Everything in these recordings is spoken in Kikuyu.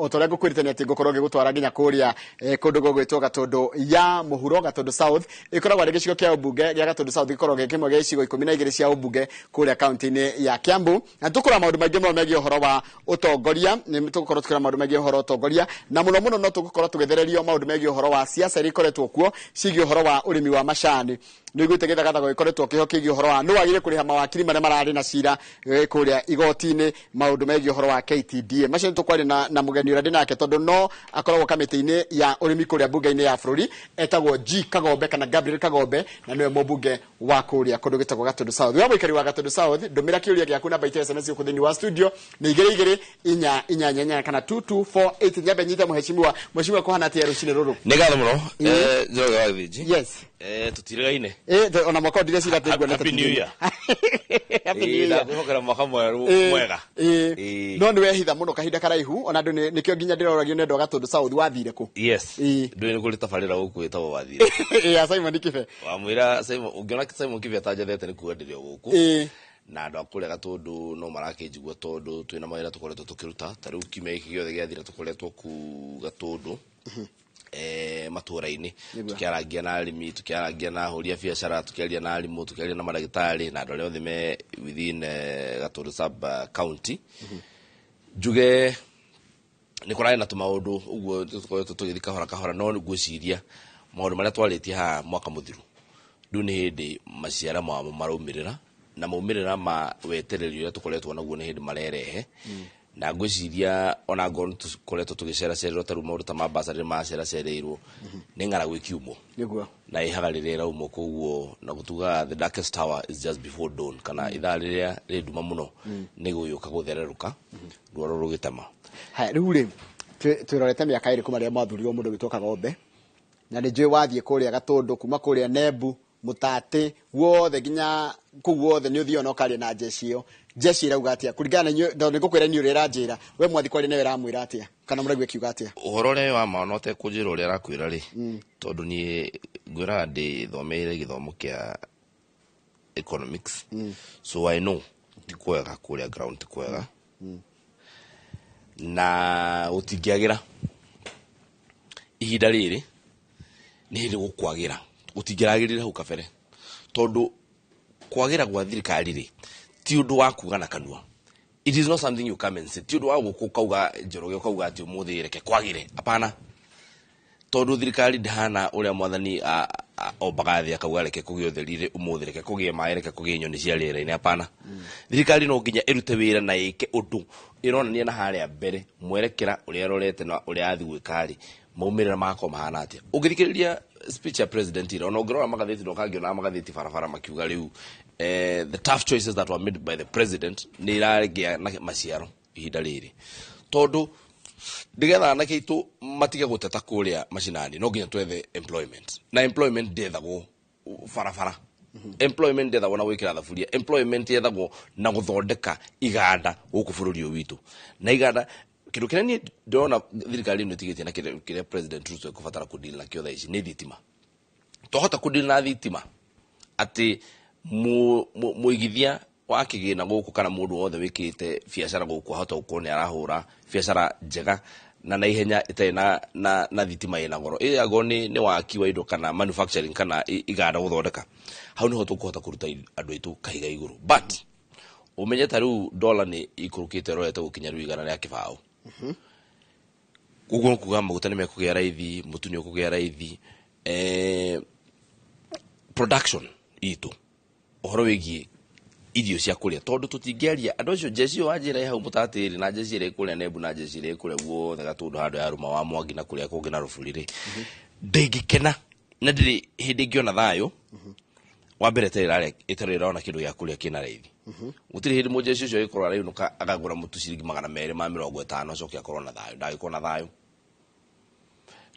O ta ũrĩa ngũkwĩrĩte nĩ atĩ ngũkorwo ngĩgũtwara nginya kũrĩa kũndũ gũgwĩtwo Gatũndũ ya mũhuro. Gatũndũ South ĩkoragwo arĩ gĩcigo kĩa ũmbunge gĩa Gatũndũ South, gĩkoragwo gĩ kĩmwe gĩa icigo 12 cia ũmbunge kũrĩa kaunti-inĩ ya Kiambu. Na tũkũrora maũndũ maingĩ mũno megiĩ ũhoro wa ũtongoria. Nĩ tũgũkorwo tũkĩrora maũndũ megiĩ ũhoro wa ũtongoria, na mũno mũno no tũgũkorwo tũgĩthererio maũndũ megiĩ ũhoro wa siasa iria ikoretwo kuo ciĩgiĩ ũhoro wa ũrĩmi wa macani. Nĩ ũiguĩte gĩthagathago gĩkoretwo kĩho kĩgiĩ ũhoro wa nũ wagĩrĩire kũrĩha mawakiri marĩa mararĩ na cira kũrĩa igoti-inĩ, maũndũ megiĩ ũhoro wa KTDA. Macio nĩ tũkwaria na mũgeni ũrĩa ndĩ nake, tondũ no akoragwo kamĩtĩ-inĩ ya ũrĩmi kũrĩa mbunge-inĩ ya bũrũri, etagwo G Kagombe kana Gabriel Kagombe, na nĩwe mũmbunge wa kũrĩa kũndũ gĩtagwo Gatũndũ South. We mũikari wa Gatũndũ South, ndũmĩra kĩũria gĩaku namba itũ ya SMS gũkũ thĩinĩ wa studio nĩ 22488 kana 2248. Nyambe nyite mũheshimiwa. Mũheshimiwa, kũhana atĩa rũcinĩ rũrũ? Nĩ ngatho mũno, Njoroge wa Gĩthĩnji. Yes. Tũtirigaine. Ona mwaka ũndire cira atĩ nguona. Happy New Year. Happy New Year. Ndakwĩhokera mwaka mwerũ mwega. No nĩ wehitha mũno kahinda karaihu, ona andũ nĩkĩo nginya ndĩroragio nĩ andũ a Gatũndũ South, wathire kũ? Yes. Ndũĩ nĩ kũrĩ tabarĩra gũkũ ĩtagwo Wathire. Ya Simon Kibe. Wamwĩra Simon, ũngĩona Simon Kibe atanjathete, nĩ kuga ndĩrĩ o gũkũ. Na andũ a kũrĩa Gatũndũ no marakĩnjigua, tondũ twĩna mawĩra tũkoretwo tũkĩruta. Ta rĩu kiumia gĩkĩ gĩothe gĩathira tũkoretwo ku Gatũndũ, matũra-inĩ, tũkĩarangia na arĩmi, tũkĩarangia na ahũri a biacara, tũkĩaria na arimũ, tũkĩaria na mandagĩtarĩ na andũ arĩa othe me within Gatũndũ sub county. Njuge nĩ kũrarĩ na tũmaũndũ ũguo tũkoretwo tũgĩthiĩ kahora kahora, no ngwĩciria maũndũ marĩa twarĩtie haha mwaka mũthiru rĩu nĩ hĩndĩ maciara mamo maraumĩrĩra, na maumĩrĩra ma wetereri ũrĩa tũkoretwo naguo nĩ hĩndĩ marerehe. Na ngwĩciria ona ngorwo nĩ tũkoretwo tũgĩceracererwo, ta rĩu maũndũ ta ma bursary maceracereirwo, nĩ ng'aragu ĩkiumwo na ĩhaga rĩrĩa ĩraumwo. Koguo na gũtugaga the darkest hour is just before dawn, kana ithaa rĩrĩa rĩ nduma mũno nĩ gũgĩũka gũthererũka ruoro rũgĩtema. Haya, rĩu rĩ twĩrorete mĩaka 2 kuma rĩrĩa mwathurirwo mũndũ gwĩtwo Kagombe, na nĩ njũĩ wathiĩ kũrĩa Gatũndũ, kuma kũrĩa Nembu, Mũtatĩ guothe, nginya kũu guothe nĩ ũthiaga na ũkaria na jeshi ĩyo. Jeshi ĩrauga atĩa kũringana na inyuĩ? Tondũ nĩ ngũkwĩra niĩ ũrĩa ĩranjĩra, we mwathi kwaria nayo ĩramwĩra atĩa, kana mũraigua ĩkiuga atĩa? Ũhoro ũrĩa wa ma, ona ũtekũnjĩra ũrĩa arakwĩra rĩ, tondũ niĩ ngwĩraga ndĩthomeire gĩthomo kĩa economics, so I know ti kwega kũrĩa ground, ti kwega na gũtingĩagĩra. Ihinda rĩrĩ nĩ hĩndĩ gũkwagĩra, gũtingĩragĩrire hau kabere, tondũ kwagĩra gwa thirikari rĩ ti ũndũ wa kuga na kanua. It is not something you come and say. Ti ũndũ wa gũkũ ũkauga, Njoroge, ũkauga atĩ ũmũthĩ reke kwagĩre. Hapana, tondũ thirikari ndĩhana ũrĩa mwathani ombaga thĩ akauga reke kũgĩe ũtheri ũmũthĩ, reke kũgĩe maĩ, reke kũgĩe nyoni cia rĩera-inĩ. Hapana, thirikari no nginya ĩrute wĩra na ĩke ũndũ ĩronania na harĩa mbere mwerekera ũrĩa ĩrorete na ũrĩa yathi gwĩka rĩ, maumĩrĩra magakorwo mahana atĩa. Ũngĩthikĩrĩria speech ya president ira, ona ũngĩrora magathĩti na ũkangĩona magathĩti barabara makiuga rĩu the tough choices that were made by the president nĩ iragĩa na maciaro ihinda rĩrĩ, tondũ nĩgetha anake aitũ matige gũteta kũrĩa macinani, no nginya twethe employment, na employment ndĩethagwo barabara, employment ndĩethagwo na gwĩkĩra thaburia, employment yethagwo na gũthondeka iganda gũkũ bũrũri ũyũ witũ. Na iganda, kĩndũ kĩrĩa niĩ ndĩrona thirikari ĩno ĩtigĩtie na kĩrĩa President Ruto ekũbatara kũdeal nakĩo thaa ici nĩ thitima. Twahota kũdeal na thitima atĩ mũigithia wa kĩgĩna gũkũ kana mũndũ wothe wĩkĩte biacara gũkũ ahota gũkorwo nĩ arahũra biacara njega na naihenya ĩtarĩ na thitima ĩna goro ĩ ago nĩ waki wa indo kana manufacturing kana iganda gũthondeka, hau nĩho tũkũhota kũruta andũ aitũ kahiga igũrũ. But ũmenye ta rĩu dollar nĩ ikũrũkĩte, ĩrorete gũkinya rĩu 120. Ũguo nĩ kuga maguta nĩ mekũgĩa raithi, mũtu nĩ ũkũgĩa raithi, production itũ ũhoro wĩgiĩ irio cia kũrĩa, tondũ tũtingĩaria andũ acio jeshi ĩyo wanjĩra ĩ hau mũtatĩrĩ na jeshi ĩrĩa ĩkũrĩa Nembu na jeshi ĩrĩa ĩkũrĩa guothe Gatũndũ handũ ya Rũma wa Mwangi na kũrĩa kũngĩ na Rũburi rĩ, ndĩngĩkena na ndĩrĩ hĩndĩ ĩngĩona thayũ wa mbere ĩtarĩ ĩrona kĩndũ gĩa kũrĩa kĩna raithi. Gũtirĩ hĩndĩ mũjeshi ũcio agĩkorwo arainũka akagũra mũtu ciringi 250 acoke akorwo na thayũ. Ndangĩkorwo na thayũ.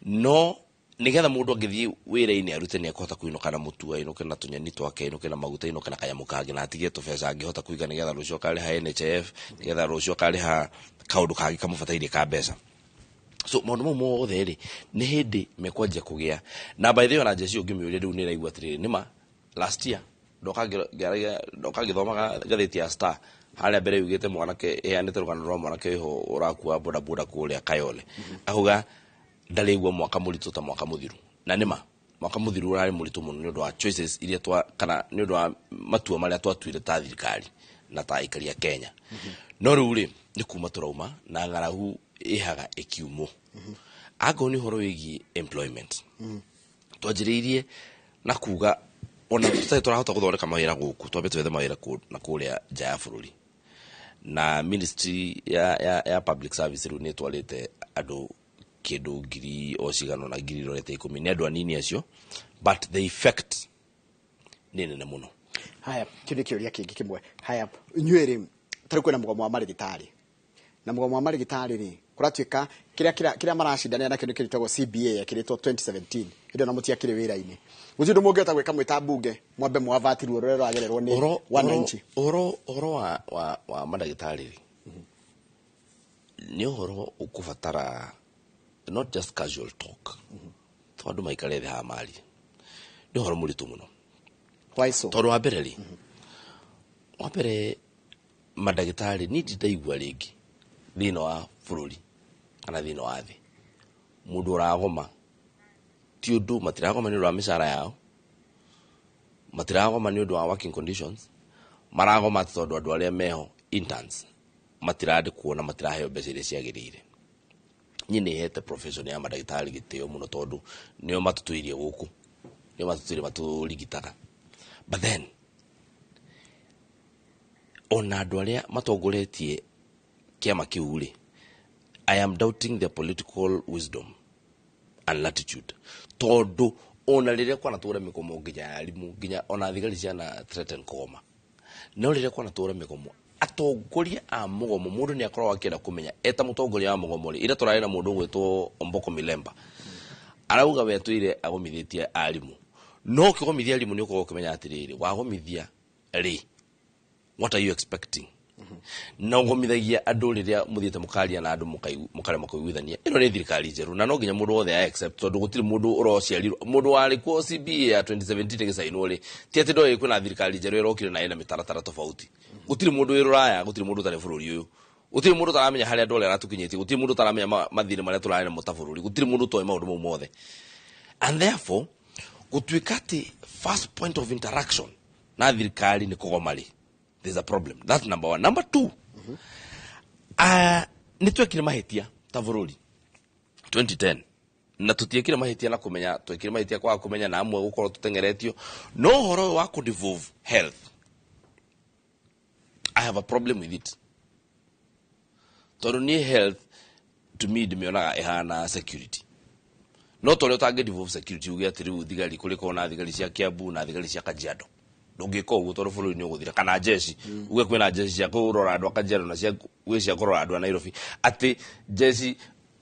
No nigetha mũndũ angĩthiĩ wĩra-inĩ arute, nĩ ekũhota kũinũka na mũtu, ainũke na tũnyeni twake, ainũke na maguta, ainũke na kanyamũ kangĩ, na atige tũbeca angĩhota kũiga nĩgetha rũciũ akarĩha NHIF, nĩgetha rũciũ akarĩha kaũndũ kangĩ kamũbataire ka mbeca. So maũndũ mau mothe rĩ, nĩ hĩndĩ mekwanjia kũgĩa. Na by the way, ona jeshi ũngĩmĩũria rĩu nĩ ĩraigua atĩrĩrĩ, nĩma last year ndoka ngĩthomaga ngathĩti ya Star. Harĩa mbere yugĩte mwanake ĩheanĩte rũgano rwa mwanake wĩho ũrakua bodaboda kũrĩa Kayole, akauga ndarĩigua mwaka mũritũ ta mwaka mũthiru. Na nĩma mwaka mũthiru ũrarĩ mũritũ mũno nĩ ũndũ wa choices iria twa kana nĩ ũndũ wa matua marĩa twatuire ta thirikari na ta aikari a Kenya. No rĩu rĩ, nĩ kuma tũrauma na ng'aragu ĩhaga ĩkiumwo. Angorwo nĩ ũhoro wĩgiĩ employment, twanjĩrĩirie na kuga ona tũtarĩ tũrahota gũthondeka mawĩra gũkũ, twambe twethe mawĩra na kũrĩa nja ya bũrũri. Na ministry ya public service rĩu nĩ ĩtwarĩte andũ kĩndũ ngiri o cigana na ngiri irorete 10. Nĩ andũ anini acio, but the effect nĩ nene mũno. Haya, kĩu nĩ kĩũria kĩngĩ kĩmwe. Haya, inyuĩ rĩ, tarĩu kwĩna mũgomo wa marĩgĩtarĩ, na mũgomo wa marĩgĩtarĩ rĩ, kũratuĩka kĩrĩa maracindanĩra nakĩo nĩ kĩrĩtagwo CBA, yekĩrĩtwo 2017, hĩndĩ ĩyo na mũtiakĩrĩ wĩra-inĩ. Gũtirĩ ũndũ mũngĩhota gwĩka mwĩ ta mbunge mwambe mwavati ruo rũrĩa rũragererwo nĩ wananchi? Ũhoro wa mandagĩtarĩ rĩ, nĩ ũhoro ũkũbatara not just casual talk, to andũ maikare thĩ haha marie. Nĩ ũhoro mũritũ mũno. Why so? Tondũ wa mbere rĩ, wa mbere mandagĩtarĩ niĩ ndindaigua rĩngĩ thĩinĩ wa bũrũri kana thĩinĩ wa thĩ mũndũ ũragoma. Ti ũndũ matiragoma nĩ ũndũ wa mĩcara yao, matiragoma nĩ ũndũ wa working conditions, maragoma atĩ tondũ andũ arĩa meho interns matirandĩkwo na matiraheo mbeca iria ciagĩrĩire. Niĩ nĩ hete profession ya mandagĩtarĩ gĩtĩo mũno, tondũ nĩo matũtũirie gũkũ, nĩo matũtũirie matũrigitaga. But then ona andũ arĩa matongoretie kĩama kĩu rĩ, I am doubting their political wisdom and latitude, tondũ ona rĩrĩa kwanatũra mĩgomo nginya ya arimũ, nginya ona thigari ciana threaten kũgoma, no rĩrĩa kwanatũra mĩgomo, atongoria a mũgomo, mũndũ nĩ akoragwo akĩenda kũmenya eta mũtongoria wa mũgomo rĩ. Ira tũrarĩ na mũndũ ũgwĩtwo Omboko Milemba, arauga we atũire agomithĩtie arimũ. No ũkĩgomithia arimũ nĩ ũkoragwo ũkĩmenya atĩrĩrĩ, wagomithia rĩ, what are you expecting? Na ũgomithagia andũ rĩrĩa mũthiĩte mũkaria na andũ mũkaremwo kũiguithania. Ĩno nĩ thirikari njerũ na no nginya mũndũ wothe a accept, tondũ gũtirĩ mũndũ ũrociarirwo. Mũndũ warĩ kuo CBA ya 2017 ĩgĩcainwo rĩ, ti atĩ ndoĩ kwĩna thirikari njerũ ĩrokire na ĩna mĩtaratara tofauti. Gũtirĩ mũndũ wĩ rũraya, gũtirĩ mũndũ ũtarĩ bũrũri ũyũ, gũtirĩ mũndũ ũtaramenya harĩa andũ arĩa aratũkinyĩtie, gũtirĩ mũndũ ũtaramenya mathirĩ marĩa tũrarĩ namo ta bũrũri, gũtirĩ mũndũ ũtoĩ maũndũ mau mothe. And therefore gũtuĩka atĩ first point of interaction na thirikari nĩ kũgoma rĩ, there's a problem. That's number one. Number two, nĩ twekire mahĩtia ta bũrũri 2010, na tũtiekire mahĩtia na kũmenya, twekire mahĩtia kwaga kũmenya na amwe gũkorwo tũteng'eretio. No ũhoro ũyũ wa kũdevolve health, I have a problem with it, tondũ niĩ health to me ndĩmĩonaga ĩhana security. No ta ũrĩa ũtangĩ devolve security uge atĩ rĩu thigari kũrĩ korwo na thigari cia Kiambu na thigari cia Kajiado, ndũngĩka ũguo tondũ bũrũri nĩ ũgũthira. Kana jeshi, uge kwĩna jeshi cia kũrora andũ a Kajiado na cia gwĩ cia kũrora andũ a Nairobi, atĩ jeshi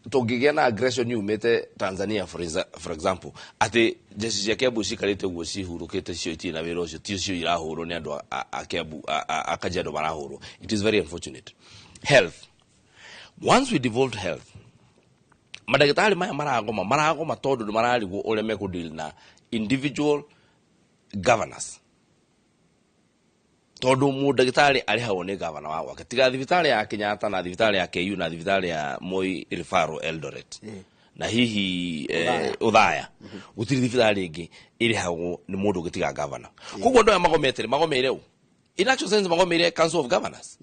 tũngĩgĩa na aggression yumĩte Tanzania, for example, atĩ jeshi cia Kiambu cikarĩte ũguo cihurũkĩte, cio itirĩ na wĩra ũcio, tio cio irahũrwo nĩ andũ a Kiambu, a Kajiado marahũrwo. It is very unfortunate. Health, once we devolved health, mandagĩtarĩ maya maragoma tondũ nĩ mararigwo ũrĩa mekũdeal na individual governors, tondũ mũndagĩtarĩ arĩhagwo nĩ gavana wa gwake, tiga thibitarĩ ya Kenyatta na thibitarĩ ya KU na thibitarĩ ya Moi Referral Eldoret na hihi Othaya, gũtirĩ thibitarĩ ĩngĩ ĩrĩhagwo nĩ mũndũ ũngĩ tiga gavana. Koguo andũ aya magomete rĩ, magomeire ũ? In actual sense magomeire Council of Governors.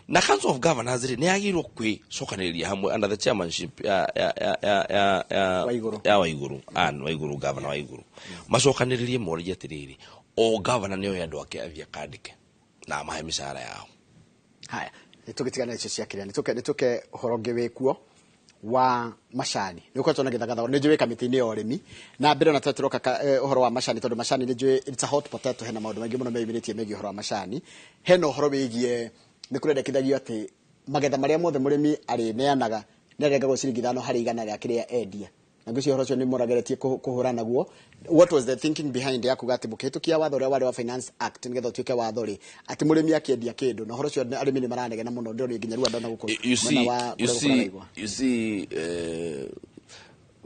Na Council of Governors rĩ, nĩ yagĩrĩirwo kwĩcokanĩrĩria hamwe under the chairmanship ya Waiguru. Ya Waiguru, Anne Waiguru, governor Waiguru, macokanĩrĩrie morie atĩrĩrĩ, o governor nĩ oe andũ ake athiĩ akandĩke na amahe mĩcara yao. Haya, nĩ tũgĩtigana icio cia kĩrĩa, nĩ tũke ũhoro ũngĩ wĩkuo wa macani. Nĩ ũkoretwo na gĩthagathago, nĩ njũĩ kamĩtĩ-inĩ ya ũrĩmi na mbere ona tũroka ũhoro wa macani, tondũ macani nĩ njũĩ it's a hot potato. Hena maũndũ maingĩ mũno meyumĩrĩtie megiĩ ũhoro wa macani. Hena ũhoro wĩgiĩ nĩ kũrendekithagio atĩ magetha marĩa mothe mũrĩmi arĩneanaga nĩ arengagwo ciringi 5 harĩ igana rĩa kĩrĩa endia, na ngwĩciria ũhoro ũcio nĩ mũrageretie kũhũrana naguo. What was the thinking behind ya kuga atĩ mũkĩhĩtũkia watho ũrĩa warĩ wa Finance Act nĩgetha ũtuĩke watho rĩ, atĩ mũrĩmi akĩendia kĩndũ, na ũhoro ũcio arĩmi nĩ maranegena mũno, ndĩronire nginya Rwanda na gũkũ You see, mwena wa you kũrĩa see, gũkũraga. You see,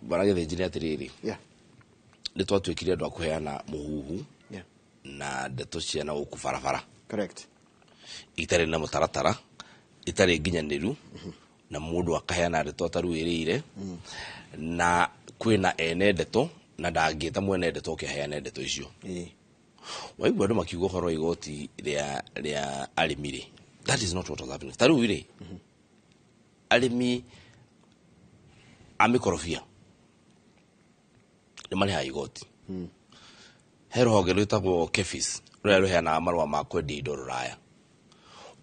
bwana Gĩthĩnji, nĩ atĩrĩrĩ, nĩ twatuĩkire andũ a kũheana mũhuhu na ndeto cia na gũkũ barabara. Itarĩ na mũtaratara, itarĩ nginyanĩru, na mũndũ akaheana ndeto ataruĩrĩire, na kwĩna ene ndeto na ndangĩta mwene ndeto ũkĩheana ndeto icio. Waigua andũ makiuga ũhoro wa igoti rĩa arĩmi rĩ, that is not what was happening. Ta rĩu rĩ, arĩmi a mĩkorobia nĩ marĩhaga igoti. He rũhonge rwĩtagwo KEPHIS rũrĩa rũheanaga marũa ma kwendia indo rũraya.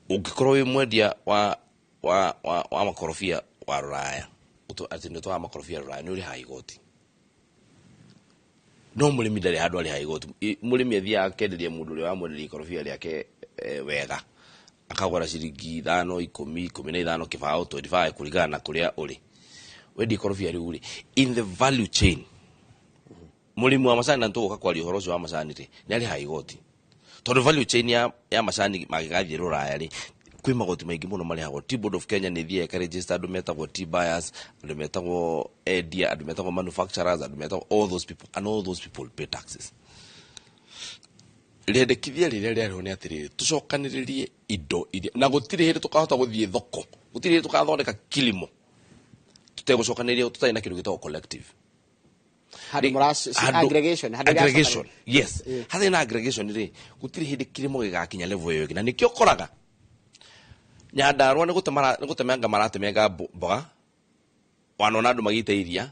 Ũngĩkorwo wĩ mwendia wa makorobia wa rũraya, atĩ nĩ ũtwaraga makorobia rũraya, nĩ ũrĩhaga igoti. No mũrĩmi ndarĩ handũ arĩhaga igoti. Mũrĩmi athiaga akenderia mũndũ ũrĩa wamwenderia ikorobia rĩake wega, akagũra ciringi 5, 10, 15, 20, 25, kũringana na kũrĩa ũrĩ. Wendia ikorobia rĩu rĩ, in the value chain, mũrĩmi wa macani, na nĩtũgũka kwaria ũhoro ũcio wa macani rĩ, nĩ arĩhaga igoti, tondũ value chain ya macani mangĩgathiĩ rũraya rĩ, kwĩ magoti maingĩ mũno marĩhagwo. Tea Board of Kenya nĩ ĩthiaga ĩkaregister andũ metagwo tea buyers, andũ metagwo endia, andũ metagwo manufacturers, andũ metagwo all those people, and all those people pay taxes. Rĩendekithia rĩrĩa rĩarĩho nĩ atĩrĩrĩ, tũcokanĩrĩrie indo iria, na gũtirĩ hĩndĩ tũkahota gũthiĩ thoko, gũtirĩ hĩndĩ tũkathondeka kilimo tũtegũcokanĩrĩria, tũtarĩ na kĩndũ gĩtagwo collective. Handũ mũra aggregation, handũ aggregation. iracokanĩrĩria. Yes. Hatarĩ na aggregation rĩ, gũtirĩ hĩndĩ kĩrĩmo gĩgakinya level ĩyo ĩngĩ. Na nĩkĩo ũkoraga Nyandarũa nĩ gũtemenga maratemenga mboga, wanona andũ magĩte iria,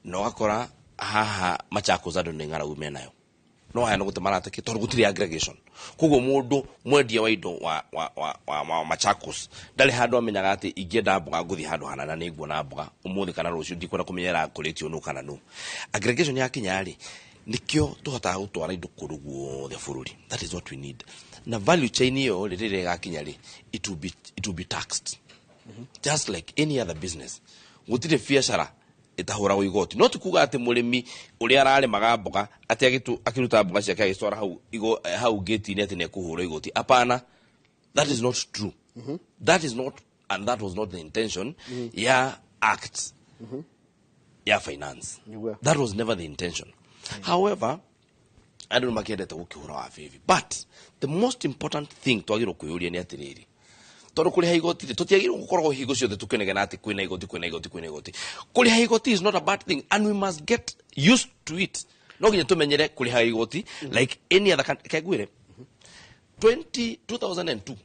na ũgakora haha Machakos andũ nĩ ng'aragu menayo, no haya nĩ gũte marate, tondũ gũtirĩ aggregation. Koguo mũndũ mwendia wa indo wa Machakos ndarĩ handũ amenyaga atĩ ingĩenda mboga ngũthiĩ handũ hana na nĩ nguona mboga ũmũthĩ kana rũciũ, ndikwenda kũmenya ĩrakũrĩtio nũ kana nũ. Aggregation yakinya rĩ, nĩkĩo tũhotaga gũtwara indo kũndũ guothe bũrũri. That is what we need. Na value chain ĩyo rĩ, rĩrĩa ĩgakinya rĩ, it will be taxed just like any other business. Gũtirĩ biacara ĩtahũragwo igoti. No ti kuga atĩ mũrĩmi ũrĩa ararĩmaga mboga atĩ akĩruta mboga ciake agĩcitwara hau gate-inĩ atĩ nĩ ekũhũrwo igoti. Hapana, that is not true. That is not, and that was not the intention ya act ya finance. That was never the intention. However, andũ nĩ makĩendete gũkĩhũra wa bibi, but the most important thing twagĩrĩirwo kwĩyũria nĩ atĩrĩrĩ, tondũ kũrĩha igoti rĩ, tũtiagĩrĩirwo gũkoragwo hingo ciothe tũkĩnegena atĩ kwĩna igoti, kwĩna igoti, kwĩna igoti. Kũrĩha igoti is not a bad thing, and we must get used to it. No nginya tũmenyere kũrĩha igoti like any other country. Kengwĩre, 20 2002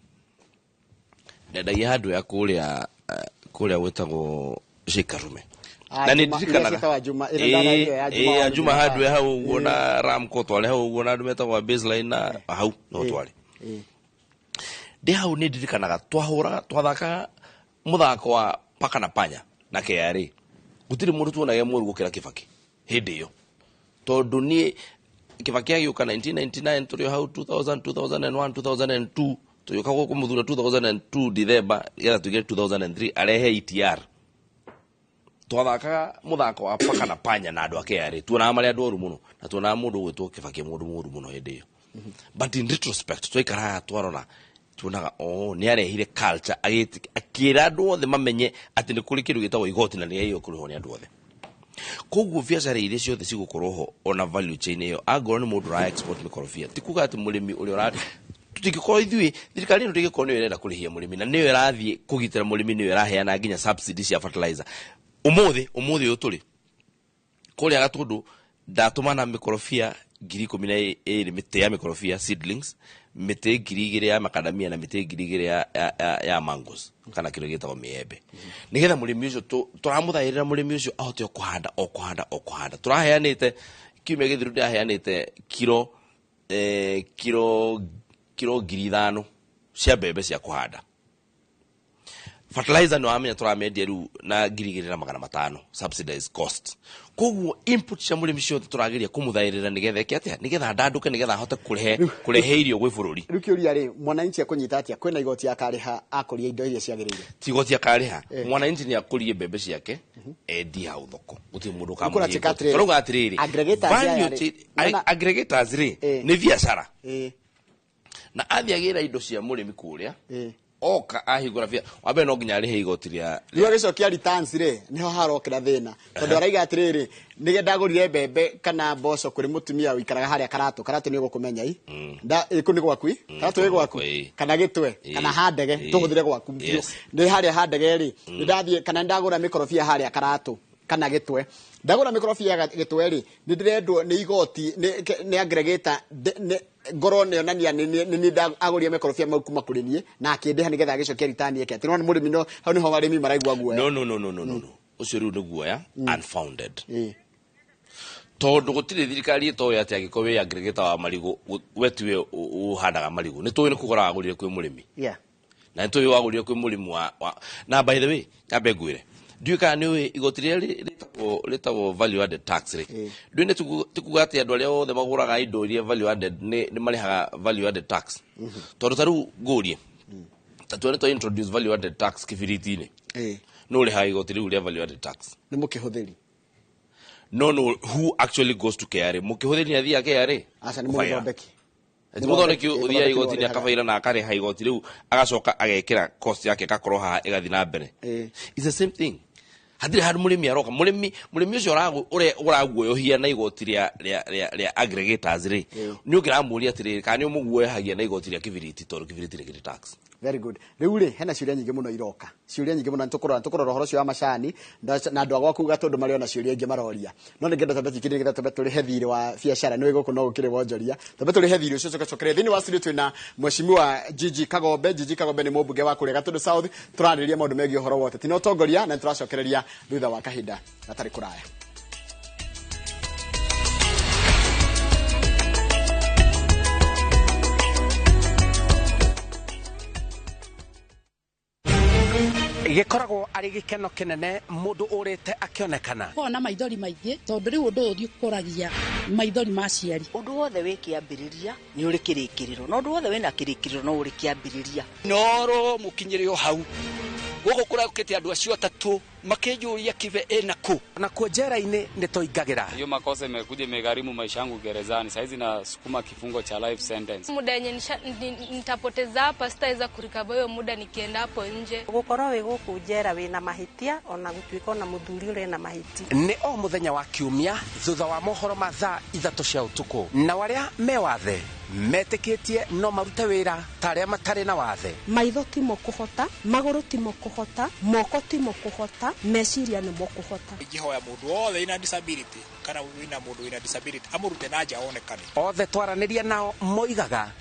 ndendagia handũ ya kũrĩa gwĩtagwo Sheikh Karume. Ah, Na nĩ Juma- ndirikanaga. iria ciĩtagwo Juma, ĩrĩa ndanagia ya Juma Ĩĩ, ya wa Juma Juma. Hardware hau ũguo, na Ramco twarĩ hau ũguo, na andũ metagwo Baseline, na hau no twarĩ. Ndĩ hau nĩ ndirikanaga twahũraga, twathakaga mũthako wa paka na panya na KRA. Gũtirĩ mũndũ tuonaga e mũru gũkĩra Kibaki hĩndĩ ĩyo, tondũ niĩ Kibaki agĩũka 1999, tũrĩ o hau 2000, 2001, 2002, tũgĩũka kũmũthura 2002 December nĩgetha tũingĩre 2003 arehe ETR. Twathakaga mũthako wa paka na panya na andũ a KRA, tuonaga marĩ andũ oru mũno, na tuonaga mũndũ ũgwĩtwo Kibaki mũndũ mũru mũno hĩndĩ ĩyo. But in retrospect, twaikaraga twarora, tuonaga oh, nĩ arehire culture, akĩra andũ othe mamenye atĩ nĩ kũrĩ kĩndũ gĩtagwo igoti na nĩ kũrĩhwo nĩ andũ othe. Koguo biacara iria ciothe cigũkorwo ho, ona value chain ĩyo, angorwo nĩ mũndũ ũra export mĩkorobia, ti kuga atĩ mũrĩmi ũrĩa ũra, tũtingĩkorwo ithuĩ thirikari ĩno ndĩngĩkorwo nĩyo ĩrenda kũrĩhia mũrĩmi na nĩyo ĩrathiĩ kũgitĩra mũrĩmi, nĩyo ĩraheana nginya subsidy cia fertilizer. Ũmũthĩ ũyũ tũrĩ kũrĩa Gatũndũ, ndatũmana mĩkorobia 12,000, mĩtĩ ya mĩkorobia seedlings, mĩtĩ 2,000 ya makadamia na mĩtĩ 2,000 ya mangoes kana kĩndũ gĩtagwo mĩembe, nĩgetha mũrĩmi ũcio tũramũthaĩrĩra mũrĩmi ũcio ahote o kũhanda, o kũhanda, o kũhanda. Tũraheanĩte kiumia gĩthiru, ndĩraheanĩte kiro 5,000 cia mbembe cia kũhanda. Fertilizer nĩ wamenya tũramendia rĩu na 2,500 subsidized cost. Koguo input cia mũrĩmi ciothe tũrageria kũmũthaĩrĩra nĩgetha eke atĩa? Nĩgetha andandũke, nĩgetha ahote kũrehe irio gwĩ bũrũri. Rĩu kĩũria rĩ, mwananchi ekũnyita atĩa kwĩna igoti akarĩha akũria indo iria ciagĩrĩire? Ti igoti akarĩha. Mwananchi nĩ akũrie mbembe ciake, endie hau thoko, gũtirĩ mũndũ Kũratuĩka ũkamũrĩhia igoti. atĩrĩrĩ, Tũrauga atĩrĩrĩ, aggregators aya value rĩ, aggregators rĩ, nĩ biacara, na athiĩ agĩra indo cia mũrĩmi kũrĩa. Oka ahingũra bia wambe no nginya arĩhe igoti rĩa Rĩu agĩcokia returns rĩ, nĩho harokĩra thĩna, tondũ araiga atĩrĩrĩ, nĩge ndagũrire mbembe kana mboco kũrĩ mũtumia ũikaraga harĩa Karatũ. Karatũ nĩ ũgũkũmenya i nda ĩ, kũu nĩ gwaku i, Karatũ ĩ gwaku kana Gĩtwe kana Handege, tũhũthĩre gwaku biũ. Nĩ harĩa Handege rĩ, nĩ ndathiĩ kana nĩ ndagũra mĩkorobia harĩa Karatũ kana Gĩtwe, ndagũra mĩkorobia Gĩtwe rĩ, nĩ ndĩrendwo nĩ igoti nĩ aggregator ngorwo nĩonania nĩ niĩ agũrire mĩkorobia mau kuma kũrĩ niĩ na akĩndĩha nĩgetha agĩcokia return ĩke atĩ. No nĩ mũrĩmi, no hau nĩho arĩmi maraigua guoya. No, no, no, no, no, no, no, ũcio rĩu nĩ guoya unfounded, tondũ gũtirĩ thirikari ĩtoĩ atĩ angĩkorwo wĩ aggregator wa marigũ, we tiwe ũhandaga marigũ, nĩ tũĩ nĩ kũgũra wagũrire kwĩ mũrĩmi. Na nĩ tũĩ wagũrire kwĩ mũrĩmi wa na by the way, nyambe ngwĩre, ndiũĩ kana nĩ ũĩ igoti rĩrĩa rĩtagwo value added tax rĩ, ndũĩ nĩ ti kuga atĩ andũ arĩa othe magũraga indo iria value added nĩ marĩhaga value added tax? Tondũ ta rĩu ngũrie, ta tuone twa introduce value added tax kibiriti-inĩ, nũ ũrĩhaga igoti rĩu rĩa value added tax? Nĩ mũkĩhũthĩri. No, who actually goes to KRA? Mũkĩhũthĩri nĩ athiaga KRA? Aca, nĩ Kũbaĩra. mũthondeki. Ti mũthondeki Mũthondeki ũthiaga igoti-inĩ ũrĩhaga. akabaira na akarĩha igoti rĩu, agacoka agekĩra cost yake ĩgakorwo haha ĩgathiĩ na mbere. It's the same thing. Hatirĩ handũ mũrĩmi aroka, mũrĩmi ũcio ũrĩa ũraguoyohia na igoti rĩa aggregators rĩ, nĩ ũngĩramũria atĩrĩrĩ, kana nĩ ũmũguoyohagia na igoti rĩa kibiriti, tondũ kibiriti nĩ kĩrĩ tax. Very good. Rĩu rĩ, hena ciũria nyingĩ mũno iroka, ciũria nyingĩ mũno. Nĩtũkũrora ũhoro ũcio wa macani na andũ a gwaku Gatũndũ marĩ ona ciũria ingĩ maroria, no nĩngenda twambe tũikĩrie nĩgetha twambe tũrĩhe thirĩ wa biacara. Nĩ gũkũ no gũkĩrĩ wonjoria, twambe tũrĩhe thirĩ ũcio, coke cokere thĩinĩ wa studio. Twĩna Mheshimiwa Gigi Kagombe. Gigi Kagombe nĩ mũmbunge wa kũrĩa Gatũndũ South. Tũrarĩrĩria maũndũ megiĩ ũhoro wa ũteti na ũtongoria, na nĩtũracokereria thutha wa kahinda gatarĩ kũraya. Gĩkoragwo arĩ gĩkeno kĩnene mũndũ ũrĩte akĩonekana. Koragwo na maithori maingĩ, tondũ rĩu ũndũ ũyũ ũkũragia maithori ma aciari. Ũndũ wothe wĩ kĩambĩrĩria nĩ ũrĩ kĩrĩkĩrĩro, na ũndũ wothe wĩna kĩrĩkĩrĩro no ũrĩ kĩambĩrĩria. Noro mũkinyĩre o hau gũkũ kũraũkĩte andũ acio atatũ makĩnjũria Kibe ĩna kũ. Na kuo njera-inĩ nĩ tũingagĩra. Hiyo makosa imekuja imegharimu maisha yangu gerezani. Saizi nasukuma kifungo cha life sentence. Muda yenye nitapoteza hapa sitaweza kurecover hiyo muda nikienda hapo nje. Gũkorwo wĩ gũkũ njera wĩna mahĩtia, ona gũtuĩka ona mũthuri ũrĩ na mahĩtia. Nĩ o mũthenya wa kiumia thutha wa mohoro ma thaa 3 cia ũtukũ, na arĩa me wathe metĩkĩtie no marute wĩra ta arĩa matarĩ na wathe. Maitho timo kũhota, magũrũ timo kũhota, moko timo kũhota, meciria nĩmo kũhota. Ingĩhoya mũndũ wothe wĩna disability kana wĩna mũndũ wĩna disability amũrute na nja onekane. Othe twaranĩria nao moigaga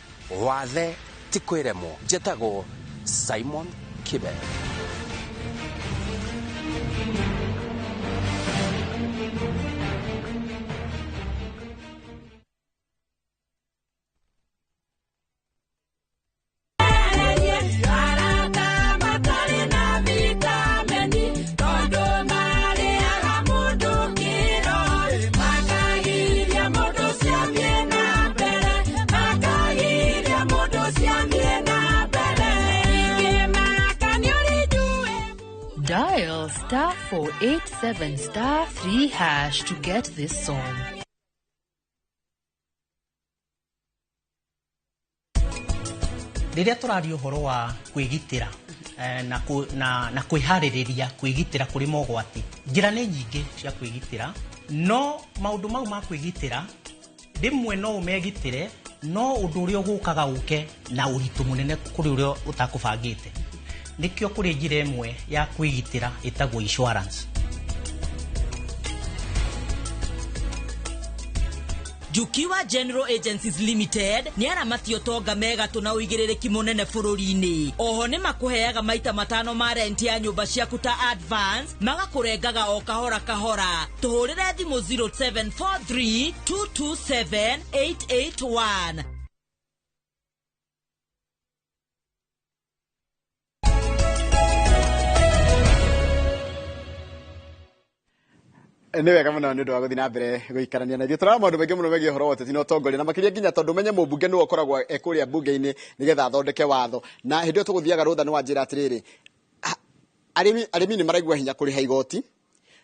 wathe ti kwĩremwo. Njĩtagwo Simon Kibe. Dial *487*3# to get this song. Rĩrĩa tũraria ũhoro wa kwĩgitĩra na kwĩharĩrĩria kwĩgitĩra kũrĩ mogwati, njĩra nĩ nyingĩ cia kwĩgitĩra, no maũndũ mau ma kwĩgitĩra rĩmwe no ũmegitĩre, no ũndũ ũrĩa ũgũkaga ũke na ũritũ mũnene kũrĩ ũrĩa ũtakũbangĩte. Nĩkĩo kũrĩ njĩra ĩmwe ya kwĩgitĩra ĩtagwo insurance. Jukiwa General Agencies Limited nĩ aramati ũtonga megatũ na ũigĩrĩrĩki mũnene bũrũri-inĩ. Oho nĩ makũheaga maita matano ma rent ya nyũmba ciaku ta advance, magakũrengaga o kahora kahora. Tũhũrĩre thimũ 0743 227 881. Nĩ wega mũno nĩ ũndũ wa gũthiĩ na mbere gũikarania na ithuĩ. Tũrarora maũndũ maingĩ mũno megiĩ ũhoro wa ũteti na ũtongoria, na makĩria nginya tondũ ũmenye mũmbunge nĩwe ũkoragwo e kũrĩa mbunge-inĩ nĩgetha athondeke watho. Na hĩndĩ ĩyo tũgũthiaga rũtha nĩ wanjĩra atĩrĩrĩ, arĩmi nĩ maraigua hinya kũrĩha igoti,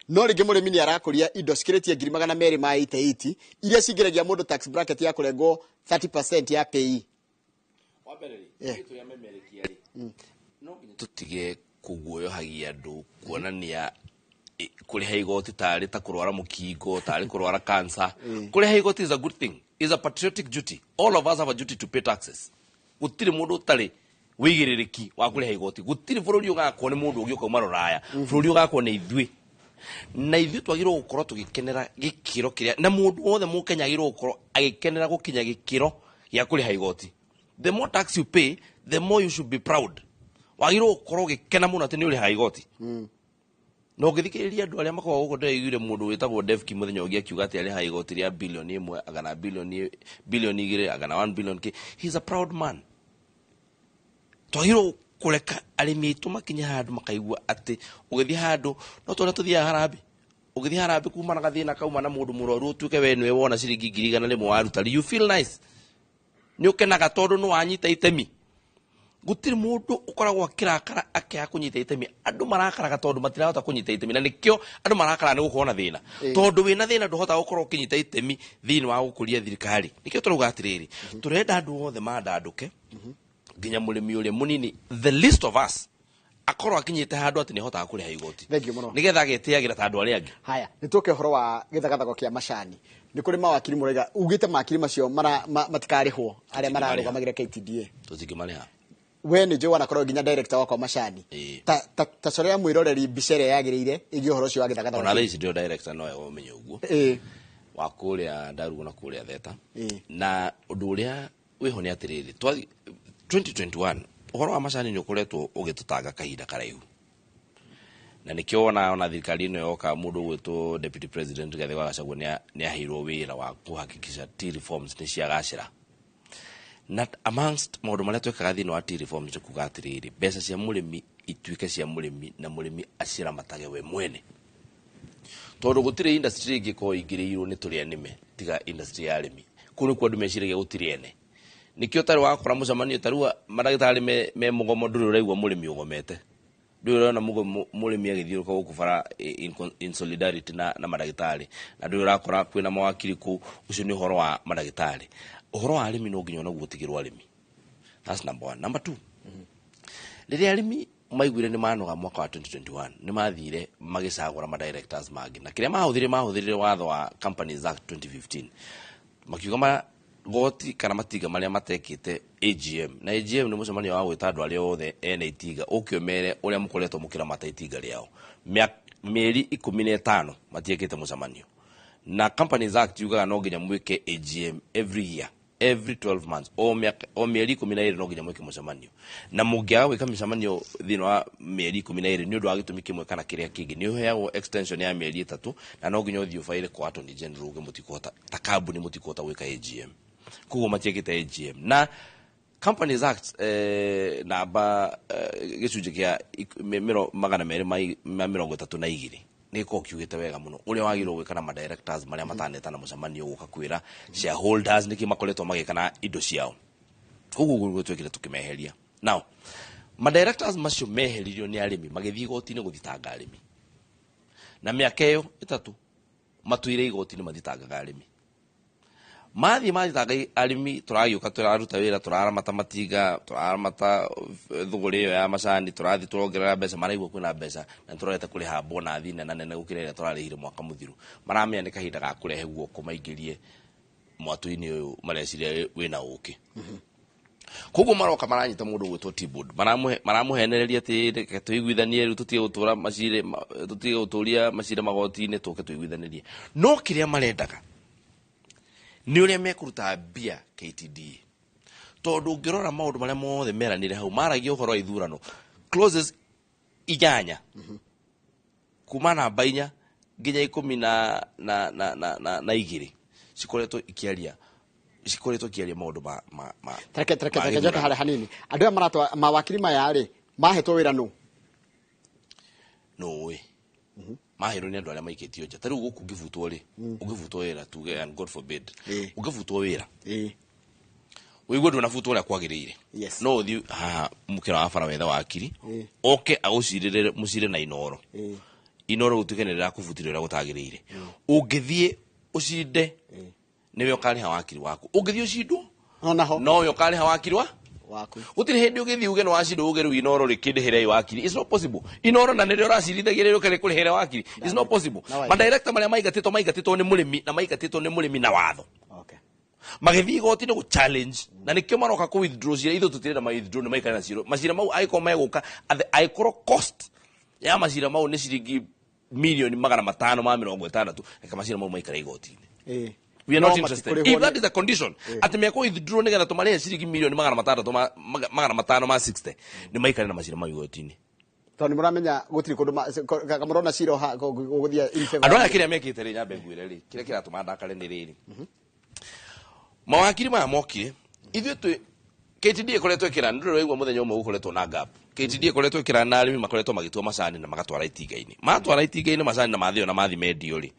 no rĩngĩ mũrĩmi nĩ arakũria indo cikĩrĩtie ngiri magana merĩ ma 88 iria cingĩragia mũndũ tax bracket ya kũrengwo 30% ya PAYE. Wa mbere rĩ, tũrĩa memerekia rĩ, Tũtige kũguoyohagia andũ kuonania kũrĩha igoti tarĩ ta kũrwara mũkingo, tarĩ kũrwara cancer. Kũrĩha igoti is a good thing, is a patriotic duty. All of us have a duty to pay taxes. Gũtirĩ mũndũ ũtarĩ wĩigĩrĩrĩki wa kũrĩha igoti. Gũtirĩ bũrũri ũgakwo nĩ mũndũ ũngĩ ũkauma rũraya. Bũrũri ũgakwo nĩ ithuĩ, na ithuĩ twagĩrĩirwo gũkorwo tũgĩkenera gĩkĩro kĩrĩa, na mũndũ wothe mũkenya agĩrĩirwo gũkorwo agĩkenera gũkinya gĩkĩro gĩa kũrĩha igoti. The more tax you pay, the more you should be proud. Wagĩrĩirwo gũkorwo ũgĩkena mũno atĩ nĩ ũrĩhaga igoti. Na ũngĩthikĩrĩria andũ arĩa makoragwo gũkũ, ndĩraiguire mũndũ wĩtagwo Devki mũthenya ũngĩ akiuga atĩ arĩhaga igoti rĩa 1 billion agana 2 billion agana 1 billion k. He's a proud man. Twagĩrĩirwo kũreka arĩmi aitũ makinye handũ makaigua atĩ ũgĩthiĩ handũ no tũrĩa tũthiaga harambĩ, ũgĩthiĩ harambĩ kuma na gathĩna kauma na mũndũ mũrwaru, ũtuĩke we nĩwe wona ciringi 100,000 waruta, you feel nice, nĩ ũkenaga tondũ nĩ wanyita itemi. Gũtirĩ mũndũ ũkoragwo akĩrakara akĩaga kũnyita itemi. Andũ marakaraga tondũ matirahota kũnyita itemi, na nĩkĩo andũ marakara nĩ gũkorwo na thĩna, tondũ wĩna thĩna ndũhotaga gũkorwo ũkĩnyita itemi thĩinĩ wa gũkũria thirikari. Nĩkĩo tũrauga atĩrĩrĩ, tũrenda andũ othe mandandũke, nginya mũrĩmi ũrĩa mũnini, the least of us, akorwo akinyĩte handũ atĩ nĩahotaga kũrĩha igoti, Thank you mũno. nĩgetha agetĩagĩra ta andũ arĩa angĩ. Haya, nĩ tũke ũhoro wa gĩthagathago kĩa macani. Nĩ kũrĩ mawakiri mũraiga ugĩte makiri macio matikarĩhwo arĩa mararũgamagĩra KTDA. Tũtingĩmarĩha. We nĩ njũĩ wanakorwo nginya director wakwa macani. Ta corea mwĩroreri mbica ĩrĩa yagĩrĩire ĩgiĩ ũhoro ũcio wa gĩthagathago. Ona thaa ici ndio director, no ũmenye ũguo, wa kũrĩa Ndarugu na kũrĩa Theta. Na ũndũ ũrĩa wĩho nĩ atĩrĩrĩ, 2021 ũhoro wa macani nĩ ũkoretwo ũgĩtũtanga kahinda karaihu, na nĩkĩo wona ona thirikari ĩno yoka, mũndũ ũgwĩtwo Deputy President Rigathĩ wa Gachagua nĩ aheirwo wĩra wa kũhakikisha tea reforms nĩ ciagacĩra. Na amongst maũndũ marĩa twekaga thĩinĩ wa tea reforms nĩ kuga atĩrĩrĩ, mbeca cia mũrĩmi ituĩke cia mũrĩmi na mũrĩmi aciramatage we mwene, tondũ gũtirĩ industry ĩngĩkorwo ingĩrĩirwo nĩ tũrĩa nĩme tiga industry ya arĩmi. Kũu nĩkuo andũ meciragia gũtirĩ ene. Nĩkĩo tarĩ wakora mũcemanio tarĩu mandagĩtarĩ me mũgomo, ndũrĩ ũraigua mũrĩmi ũgomete, ndũrĩ ũrona mũrĩmi agĩthiũrũrũka gũkũ bara in solidarity na mandagĩtarĩ, na ndũrĩ ũrakora kwĩna mawakiri kũu. Ũcio nĩ ũhoro wa mandagĩtarĩ. Ũhoro wa arĩmi no nginya onaguo ũtigĩrwo arĩmi. That's number one. Number two, rĩrĩa arĩmi maiguire nĩ manoga mwaka wa 2021, nĩ mathire magĩcagũra madirectors mangĩ, na kĩrĩa mahũthĩrire watho wa Companies Act 2015, makiuga magoti kana matinga marĩa matekĩte AGM, na AGM nĩ mũcemanio wa gwĩta andũ arĩa othe ene itinga ũke ũmere ũrĩa mũkoretwo mũkĩramata itinga rĩao. Mĩeri 15 matiĩkĩte mũcemanio, na Companies Act yugaga no nginya mwĩke AGM every year, every 12 months, o mĩaka, o mĩeri 12 no nginya mwĩke mũcemanio. Na mũngĩaga gwĩka mĩcemanio thĩinĩ wa mĩeri 12 nĩ ũndũ wa gĩtũmi kĩmwe kana kĩrĩa kĩngĩ, nĩ ũheagwo extension ya mĩeri 3, na no nginya ũthiĩ ũbaire kwa Attorney General uge mũtikũhota ta kambuni, mũtikũhota gwĩka AGM. Koguo matiĩkĩte AGM, na Companies Act namba gĩcunjĩ kĩa 232 nĩ gĩkoragwo kiugĩte wega mũno ũrĩa wagĩrĩirwo gwĩka na madirectors marĩa matanetana mũcemanio gũka kwĩra shareholders nĩkĩ makoretwo magĩka na indo ciao. Koguo ũguo nĩguo twekire tũkĩmeheria. Now madirectors macio meheririo nĩ arĩmi, magĩthiĩ igoti-inĩ gũthitanga arĩmi, na mĩaka ĩyo 3 matũire igoti-inĩ mathitangaga arĩmi. Mathiĩ mathitanga arĩmi, tũragĩũka tũraruta wĩra, tũraramata matinga, tũraramata thũgũrĩ ĩyo ya macani, tũrathiĩ tũrongerera mbeca, maraigua kwĩna mbeca na nĩtũrorete kũrĩha bonathi nene nene gũkĩra ĩrĩa tũrarĩhire mwaka mũthiru. Maramenya nĩ kahinda ga kũrehe guoko maingĩrie mwatũ-inĩ ũyũ mareciria wĩna ũkĩ. Koguo maroka maranyita mũndũ ũgwĩtwo T-board, maramũhenereria atĩ reke tũiguithanie rĩu, tũtige gũtũra macirĩ tũtige gũtũria macira magoti-inĩ, tũke tũiguithanĩrie. No kĩrĩa marendaga nĩ ũrĩa mekũruta mbia KTDA, tondũ ũngĩrora maũndũ marĩa mothe meranire hau, maragia ũhoro wa ithurano, clauses 8 kuma namba 4 nginya 12 cikoretwo ikiaria maũndũ ma Tareke ma tareke njoke gĩthurano. Harĩa hanini, andũ aya maratwa mawakiri maya rĩ, mahetwo wĩra nũ? Nũĩ mahĩrwo nĩ andũ arĩa maikĩtio nja. Ta rĩu gũkũ ũngĩbutwo rĩ, ũngĩbutwo wĩra tuge, and God forbid, ũngĩbutwo wĩra ũigue ndũnabutwo ũrĩa kwagĩrĩire, no ũthiĩ haha mũkĩra wa bara wethe wakiri oke agũcirĩre mũcire na Inoro. Inoro gũtuĩke nĩ rĩrakũbutire ũrĩa gũtagĩrĩire. Ũngĩthiĩ ũcinde, nĩwe ũkarĩha wakiri waku. Ũngĩthiĩ ũcindwo, onaho nowe ũkarĩha wakiri wa Waku. Gũtirĩ hĩndĩ ũgĩthiĩ uge nĩ wacindwo, uge rĩu Inoro rĩkĩndĩhĩre wakiri. It's not possible. Inoro na nĩrĩo ũracirithagia rĩrĩ kũrĩhĩre wakiri. It's not possible. Na waigua. Madirector marĩa maingatĩtwo nĩ mũrĩmi, na maingatĩtwo nĩ mũrĩmi na watho. Magĩthiĩ igoti-inĩ gũ challenge, na nĩkĩo maroka kũ withdraw cira. Ithuĩ tũtirenda ma withdraw, nĩ maikare na cira. Macira mau angĩkorwo megũka, angĩkorwo cost ya macira mau nĩ ciringi 560,000,000, reke macira mau maikare igoti-inĩ. We are No not interested. matikũrĩhwo. If that is a condition, atĩ mekũ withdraw nĩgetha tũmarĩhe ciringi mirioni magana matandatũ magana matano ma 60, nĩ maikare na macira mau igoti-inĩ. Tondũ nĩ mũramenya gũtirĩ kũndũ mũrona cira ũgũthiĩ in favor. Andũ aya kĩrĩa mekĩte rĩ, nyambe ngwĩre rĩ, kĩrĩa kĩratũma ndakare nĩ rĩrĩ: mawakiri maya mokire, ithuĩ twĩ KTD ĩkoretwo ĩkĩra, nĩ ndũrĩ waigua mũthenya ũmwe gũkoretwo na gap. KTD ĩkoretwo ĩkĩra na arĩmi makoretwo magĩtua macani na magatwara itinga-inĩ. Matwara itinga-inĩ macani na mathĩo na mathi mendio rĩ,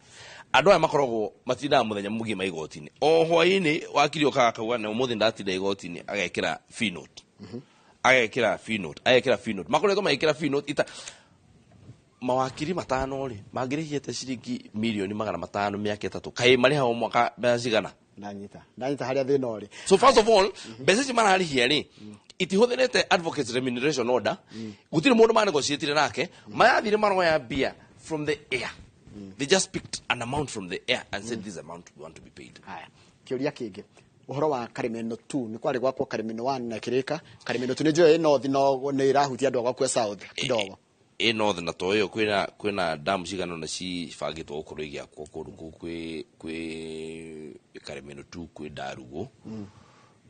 andũ aya makoragwo matindaga mũthenya mũgima igoti-inĩ. O hwaĩ-inĩ wakiri okaga akauga na ũmũthĩ ndatinda igoti-inĩ, agekĩra fee note, agekĩra fee note, agekĩra fee note. Makoretwo magĩkĩra fee note ita mawakiri matano rĩ, mangĩrĩhĩte ciringi 500,000,000 mĩaka 3, kaĩ marĩhagwo mwaka mbeca cigana? Ndanyita harĩa thĩna ũrĩ. So first of all, mbeca ici mararĩhia rĩ, itihũthĩrĩte advocates remuneration order. Gũtirĩ mũndũ manegotiatire nake. Marathire maroya mbia from the air. They just picked an amount from the air and said, "This amount we want to be paid." Haya, kĩũria kĩngĩ, ũhoro wa Karimeno 2. Nĩ kwarĩ gwakwo Karimeno 1 na kĩrĩka. Karimeno 2 nĩ njũĩ ĩ north, no nĩ ĩrahutia andũ a gwakwa south kidogo. Ĩ north, na to ĩyo kwĩna damu cigana ũna cibangĩtwo gũkorwo igĩakwo kũndũ kũu. Kwĩ Karimeno 2, kwĩ Ndarugo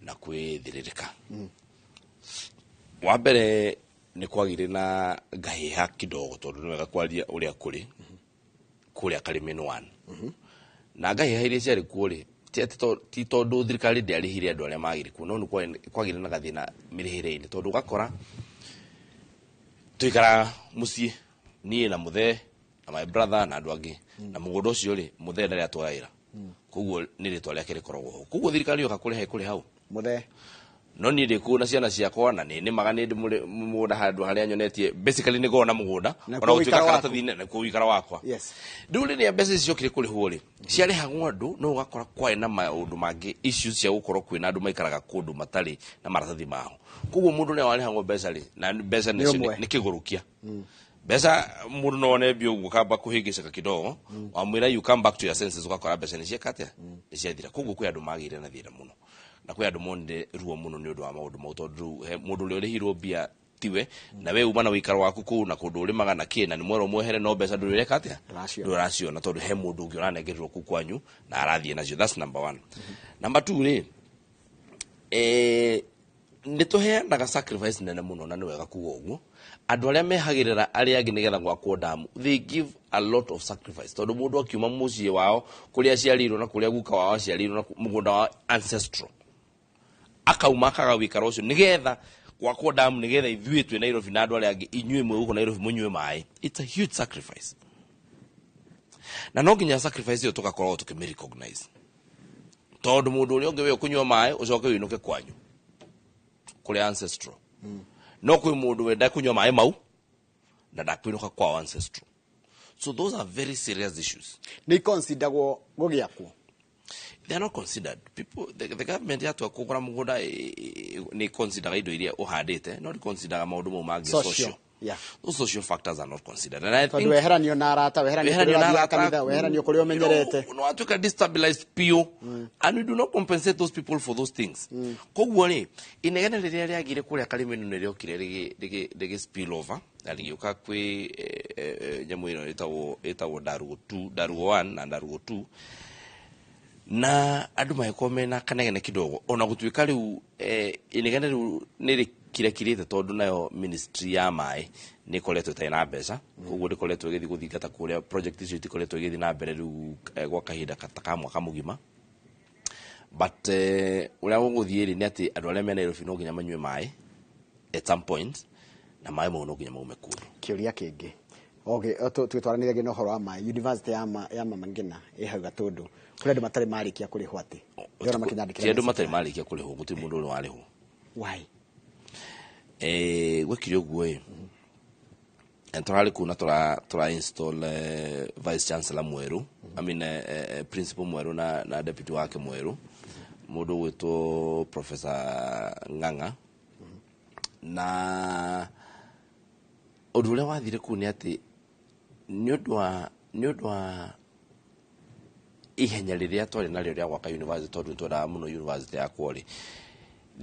na kwĩ Thĩrĩrĩka. Wa mbere nĩ kwagĩire na ngahĩha kidogo, tondũ nĩ wega kwaria ũrĩa kũrĩ kũrĩa Karimeno 1, na ngahĩha iria ciarĩ kuo rĩ, ti atĩ ti tondũ thirikari ndĩarĩhire andũ arĩa magĩrĩ kuo, no nĩ kwagĩire na gathĩna mĩrĩhĩre-inĩ, tondũ ũgakora tũikaraga mũciĩ niĩ na mũthee na my brother na andũ angĩ, na mũgũnda ũcio rĩ, mũthee ndarĩ atwaraĩra, koguo nĩ rĩtwa rĩake rĩkoragwo ho, koguo thirikari yoka kũrĩha ĩkũrĩha hau. Mũthee. No niĩ ndĩ kũu na ciana ciakwa na nĩ nĩmaga, nĩ ndĩ mũgũnda handũ harĩa nyonetie, basically nĩ ngoragwo na mũgũnda. Na ona kuo gũtuĩka ũikaro waku. karatathi-inĩ na kuo ũikaro wakwa. Rĩu rĩrĩa mbeca ici ciokire kũrĩhwo rĩ, ciarĩhagwo andũ, no ũgakora kwarĩ na maũndũ mangĩ, issues cia gũkorwo kwĩna andũ maikaraga kũndũ matarĩ na maratathi mao, koguo mũndũ ũrĩa warĩhagwo mbeca rĩ, na mbeca Nĩ nĩcio ũmwe. nĩ kĩgũrũkia mbeca. Mũndũ no one mbia ũguo kamba kũhĩngĩcĩka kidogo, wamwĩra, "You come back to your senses," ũgakora mbeca nĩ cieka atĩa? Nĩ ciathira. Koguo kwĩ andũ magĩire na thĩna mũno, na kwĩ andũ monire ruo mũno nĩ ũndũ wa maũndũ mau, tondũ rĩu he mũndũ ũrĩa ũrĩhirwo mbia tiwe, na we uma na ũikaro waku kũu na kũndũ ũrĩmaga na kĩ, na nĩ mwerwo mwehere, no mbeca ndũrĩ ũreka atĩa? Ndũraciona. Ndũraciona, tondũ he mũndũ ũngĩ ũranengererwo kũu kwanyu na arathiĩ nacio. That's number one. Number two rĩ, nĩ tũheanaga sacrifice nene mũno, na nĩ wega kuga ũguo. Andũ arĩa mehagĩrĩra arĩa angĩ nĩgetha gwakwo damu, they give a lot of sacrifice, tondũ mũndũ akiuma mũciĩ wao kũrĩa aciarĩirwo na kũrĩa guka wao aciarĩirwo na mũgũnda wao ancestral, akauma akaga wĩikaro ũcio nĩgetha gwakwo damu, nĩgetha ithuĩ twĩ Nairobi na andũ arĩa angĩ, inyuĩ mwĩ gũkũ Nairobi, mũnyue maĩ. It's a huge sacrifice, na no nginya sacrifice ĩyo tũgakorwo tũkĩmĩ recognize, tondũ mũndũ ũrĩa ũngĩ we ũkũnyua maĩ ũcoke wĩinũke kwanyu kũrĩa ancestral, no kwĩ mũndũ wenda kũnyua maĩ mau na ndakwĩnũka kwao ancestral. So those are very serious issues. Nĩ iconsideragwo gũgĩakwo? They are not considered. People, the government yatua kũgũra mũgũnda, nĩ consideraga indo iria ũhandĩte, no consideraga maũndũ mau mangĩ. Social. Social. Those social factors are not considered, and I tondũ think weheranio na arata, weheranio kũrĩa weheranio na ũrathiaga arata kanitha, aku, weheranio kũrĩa ũmenyerete. No watuĩka destabilized piũ, and we do not compensate those people for those things. Koguo rĩ, inegene rĩrĩa rĩagire kũrĩa Karimeno nĩ rĩokire rĩgĩ spill over na rĩgĩũka kwĩ nyamũ ĩno ĩtagwo Ndarugo 2, Ndarugo 1 na Ndarugo 2, na andũ magĩkorwo mena kanegene kidogo, ona gũtuĩka rĩu inegene rĩu nĩ rĩkirekirĩte, tondũ nayo ministry ya maĩ nĩ ĩkoretwo ĩtarĩ na mbeca, koguo ndĩkoretwo ĩgĩthiĩ gũthingata kũrĩa. Project icio itikoretwo igĩthiĩ na mbere rĩu gwa kahinda ta ka mwaka mũgima. But ũrĩa gũgũthiĩ rĩ, nĩ atĩ andũ arĩa me Nairobi no nginya manyue maĩ at some point, na maĩ mau no nginya maume kũndũ. Kĩũria kĩngĩ okay, twĩtwaranĩrie na ũhoro wa maĩ. University ya Mama Ngina ĩ hau Gatũndũ, kũrĩ andũ matarĩ marĩkia kũrĩhwo, atĩ ndĩrona makĩnyandĩkĩra Ti andũ message. Matarĩ marĩkia kũrĩhwo, gũtirĩ mũndũ ũrĩ warĩhwo. Why? Gwekire ũguo ĩ, tũrarĩ kũu na tũra install vice chancellor mwerũ, I mean, principal mwerũ na deputy wake mwerũ, mũndũ ũgwĩtwo Professor Ng'ang'a. Na ũndũ ũrĩa wathire kũu nĩ atĩ nĩ ũndũ wa ihenya rĩrĩa twarĩ narĩo rĩa gwaka university, tondũ nĩ twendaga mũno university yakwo rĩ,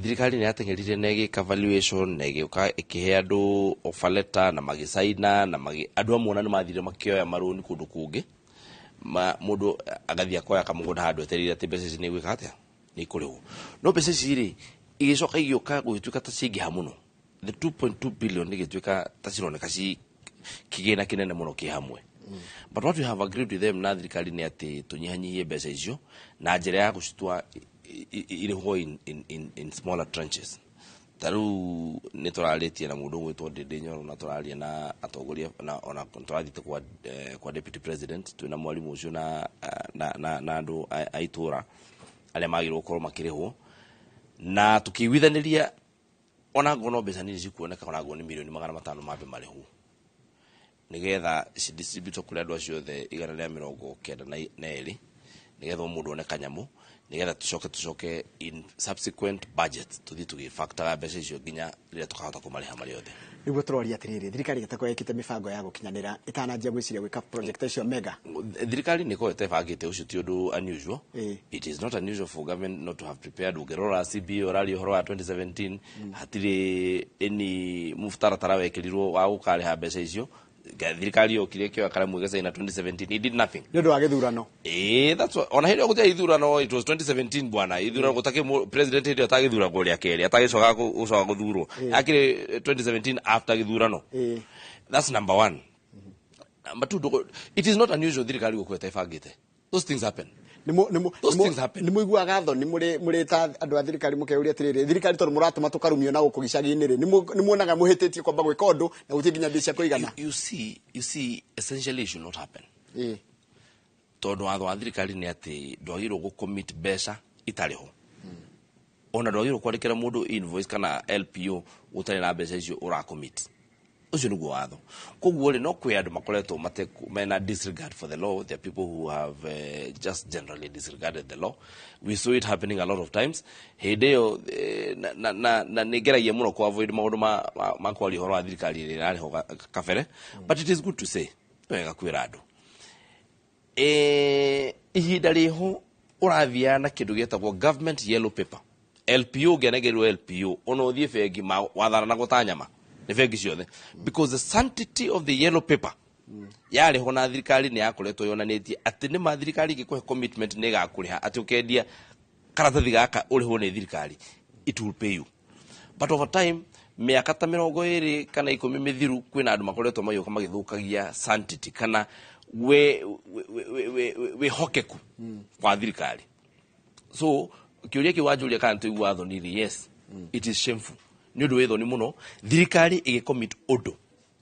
thirikari nĩ yateng'erire na ĩgĩka valuation na ĩgĩũka ĩkĩhe andũ offer letter na magĩcaina na andũ amwe ona nĩ mathire makĩoya marũni kũndũ kũngĩ, ma mũndũ agathiĩ akoya kamũgũnda handũ etereire atĩ mbeca ici nĩ igwĩka atĩa, nĩ ikũrĩhwo. No mbeca ici rĩ, igĩcoka igĩũka gũgĩtuĩka ta ciaingĩha mũno. The 2.2 billion igĩtuĩka ta cironeka ci kĩgĩna kĩnene mũno kĩ hamwe. But what we have agreed with them na thirikari nĩ atĩ tũnyihanyihie mbeca icio na njĩra ya gũcitua irĩhwo in smaller tranches. Ta rĩu nĩ tũrarĩtie na mũndũ ũgwĩtwo Ndĩndĩ Nyoro, na tũraria na atongoria na ona tũrathiĩte kwa deputy president twĩna mwarimũ ũcio na andũ a itũra arĩa magĩrĩirwo gũkorwo makĩrĩhwo, na tũkĩiguithanĩria ona ngorwo no mbeca nini cikuoneka, ona ngorwo nĩ mirioni 500 mambe marĩhwo, nigetha cidistributwo kũrĩ andũ acio othe 192, nigetha o mũndũ one kanyamũ, nigetha tũcoke in subsequent budget tũthiĩ tũgĩbactaga mbeca icio nginya rĩrĩa tũkahota kũmarĩha marĩ othe. Nĩguo tũroria atĩrĩrĩ, thirikari ĩgĩtakorwo ĩkĩte mĩbango ya gũkinyanĩra ĩtananjia gwĩciria gwĩka project icio mega? Thirikari nĩ ĩkoretwo ĩbangĩte, ũcio ti ũndũ unusual. It is not unusual for government not to have prepared. Ũngĩrora CBA ũraria ũhoro wa 2017, hatirĩ any mũtaratara wekĩrirwo wa gũkarĩha mbeca icio. Thirikari yokire ĩkĩoya karamu ĩgacaina 2017, it did nothing. Nĩ ũndũ wa gĩthurano. Ĩĩ, that's what, ona hĩndĩ ĩyo gũtiarĩ ithurano, it was 2017 bwana, ithurano gũtakĩ president hĩndĩ ĩyo atagĩthuragwo rĩa kerĩ, atagĩcoka gũcoka gũthurwo. Akĩrĩ 2017 after gĩthurano. That's number one. Number two, it is not unusual thirikari gũkorwo ĩtabangĩte. Those things happen. Those things happen. Nĩ mũiguaga thoni mũrĩ ta andũ a thirikari mũkeyũria atĩrĩrĩ, thirikari, tondũ mũratũma tũkarumio na gũkũ gĩcagi-inĩ rĩ, nĩ muonaga mũhĩtĩtie kwamba gwĩka ũndũ na gũtirĩ nginya mbia cia kũigana? You see, essentially it should not happen. Tondũ watho wa thirikari nĩ atĩ ndwagĩrĩirwo gũcommit mbeca itarĩ ho. Ona ndwagĩrĩirwo kwandĩkĩra mũndũ invoice kana LPO ũtarĩ na mbeca icio ũracommit. Ũcio nĩguo watho. Koguo rĩ, no kwĩ andũ makoretwo mena disregard for the law. There are people who have just generally disregarded the law. We saw it happening a lot of times hĩndĩ ĩyo, na nĩ ngeragia mũno ku avoid maũndũ ma kwaria ũhoro wa thirikari ĩrĩa ĩrarĩ ho kabere, but it is good to say, nĩ wega kwĩra andũ. Ihinda rĩho ũrathiaga na kĩndũ gĩtagwo government yellow paper, LPO. Ũngĩanegerwo LPO, ona ũthiĩ bengi watharanagwo ta nyama nĩ bengi ciothe, because the sanctity of the yellow paper yarĩ ho, na thirikari nĩ yakoretwo yonanĩtie atĩ nĩ ma thirikari ĩngĩkũhe commitment nĩ ĩgakũrĩha, atĩ ũkendia karatathi gaka ũrĩhwo nĩ thirikari, it will pay you. But over time, mĩaka ta 20 kana 10 mĩthiru, kwĩna andũ makoretwo magĩũka magĩthũkagia sanctity kana wĩhokeku wa thirikari. So kĩũria kĩu wanjũria kana tũiguaga thoni rĩ, yes, it is shameful. Nĩ ũndũ wĩ thoni mũno thirikari ĩgĩcommit ũndũ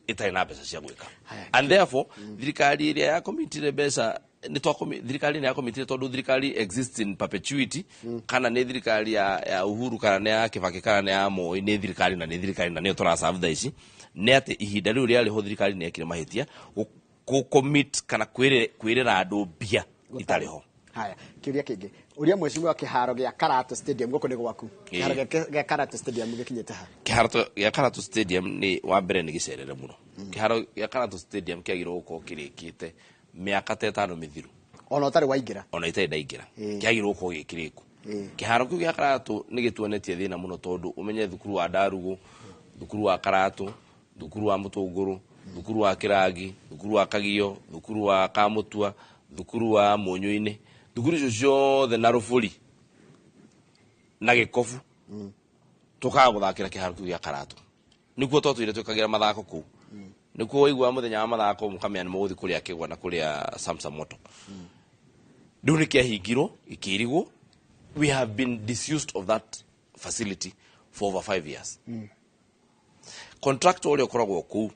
ĩtarĩ na mbeca cia gwĩka, and therefore thirikari ĩrĩa yakomitire mbeca nĩ thirikari nĩ yakomitire, tondũ thirikari exists in perpetuity, kana nĩ thirikari ya Uhuru, kana nĩ ya Kibaki, kana nĩ ya Moi, nĩ thirikari na nĩ thirikari na nĩyo tũraserve thaa ici. Nĩ atĩ ihinda rĩu rĩarĩ ho, thirikari nĩ yekire mahĩtia gũcommit kana kwĩrĩra andũ mbia itarĩ ho. Haya, kĩũria kĩngĩ, ũria mheshimiwa, kĩharo gĩa Karatu Stadium gũkũ nĩ gwaku, kĩharo gĩa Karatu Stadium gĩkinyĩte ha? Kĩharo gĩa Karatu Stadium nĩ wa mbere nĩ gĩcerere mũno. Kĩharo gĩa Karatu Stadium kĩagĩrĩirwo gũkorwo kĩrĩkĩte mĩaka ta 5 mĩthiru. Ona ũtarĩ waingĩra? Ona itarĩ ndaingĩra. Kĩagĩrĩirwo gũkorwo gĩ kĩrĩku. Kĩharo kĩu gĩa Karatu nĩ gĩtuonetie thĩna mũno, tondũ ũmenye thukuru wa Ndarugũ, thukuru wa Karatu, thukuru wa Mũtũngũrũ, thukuru wa Kĩrangi, thukuru wa Kagio, thukuru wa Kamũtua, thukuru wa Mũnyũ-inĩ, thukuru icio ciothe na Rũbũri na Gĩkobu, tũkaga gũthakĩra kĩharo kĩu gĩa Karatu. Nĩkuo twatũire twĩkagĩra mathako kũu, nĩkuo waigua mũthenya wa mathako mũkamenya nĩ mũgũthiĩ kũrĩa kĩgwa na kũrĩa Samsa Moto. Rĩu nĩ kĩahingirwo gĩkĩirigwo. We have been disused of that facility for over 5 years. Contractor ũrĩa ũkoragwo kũu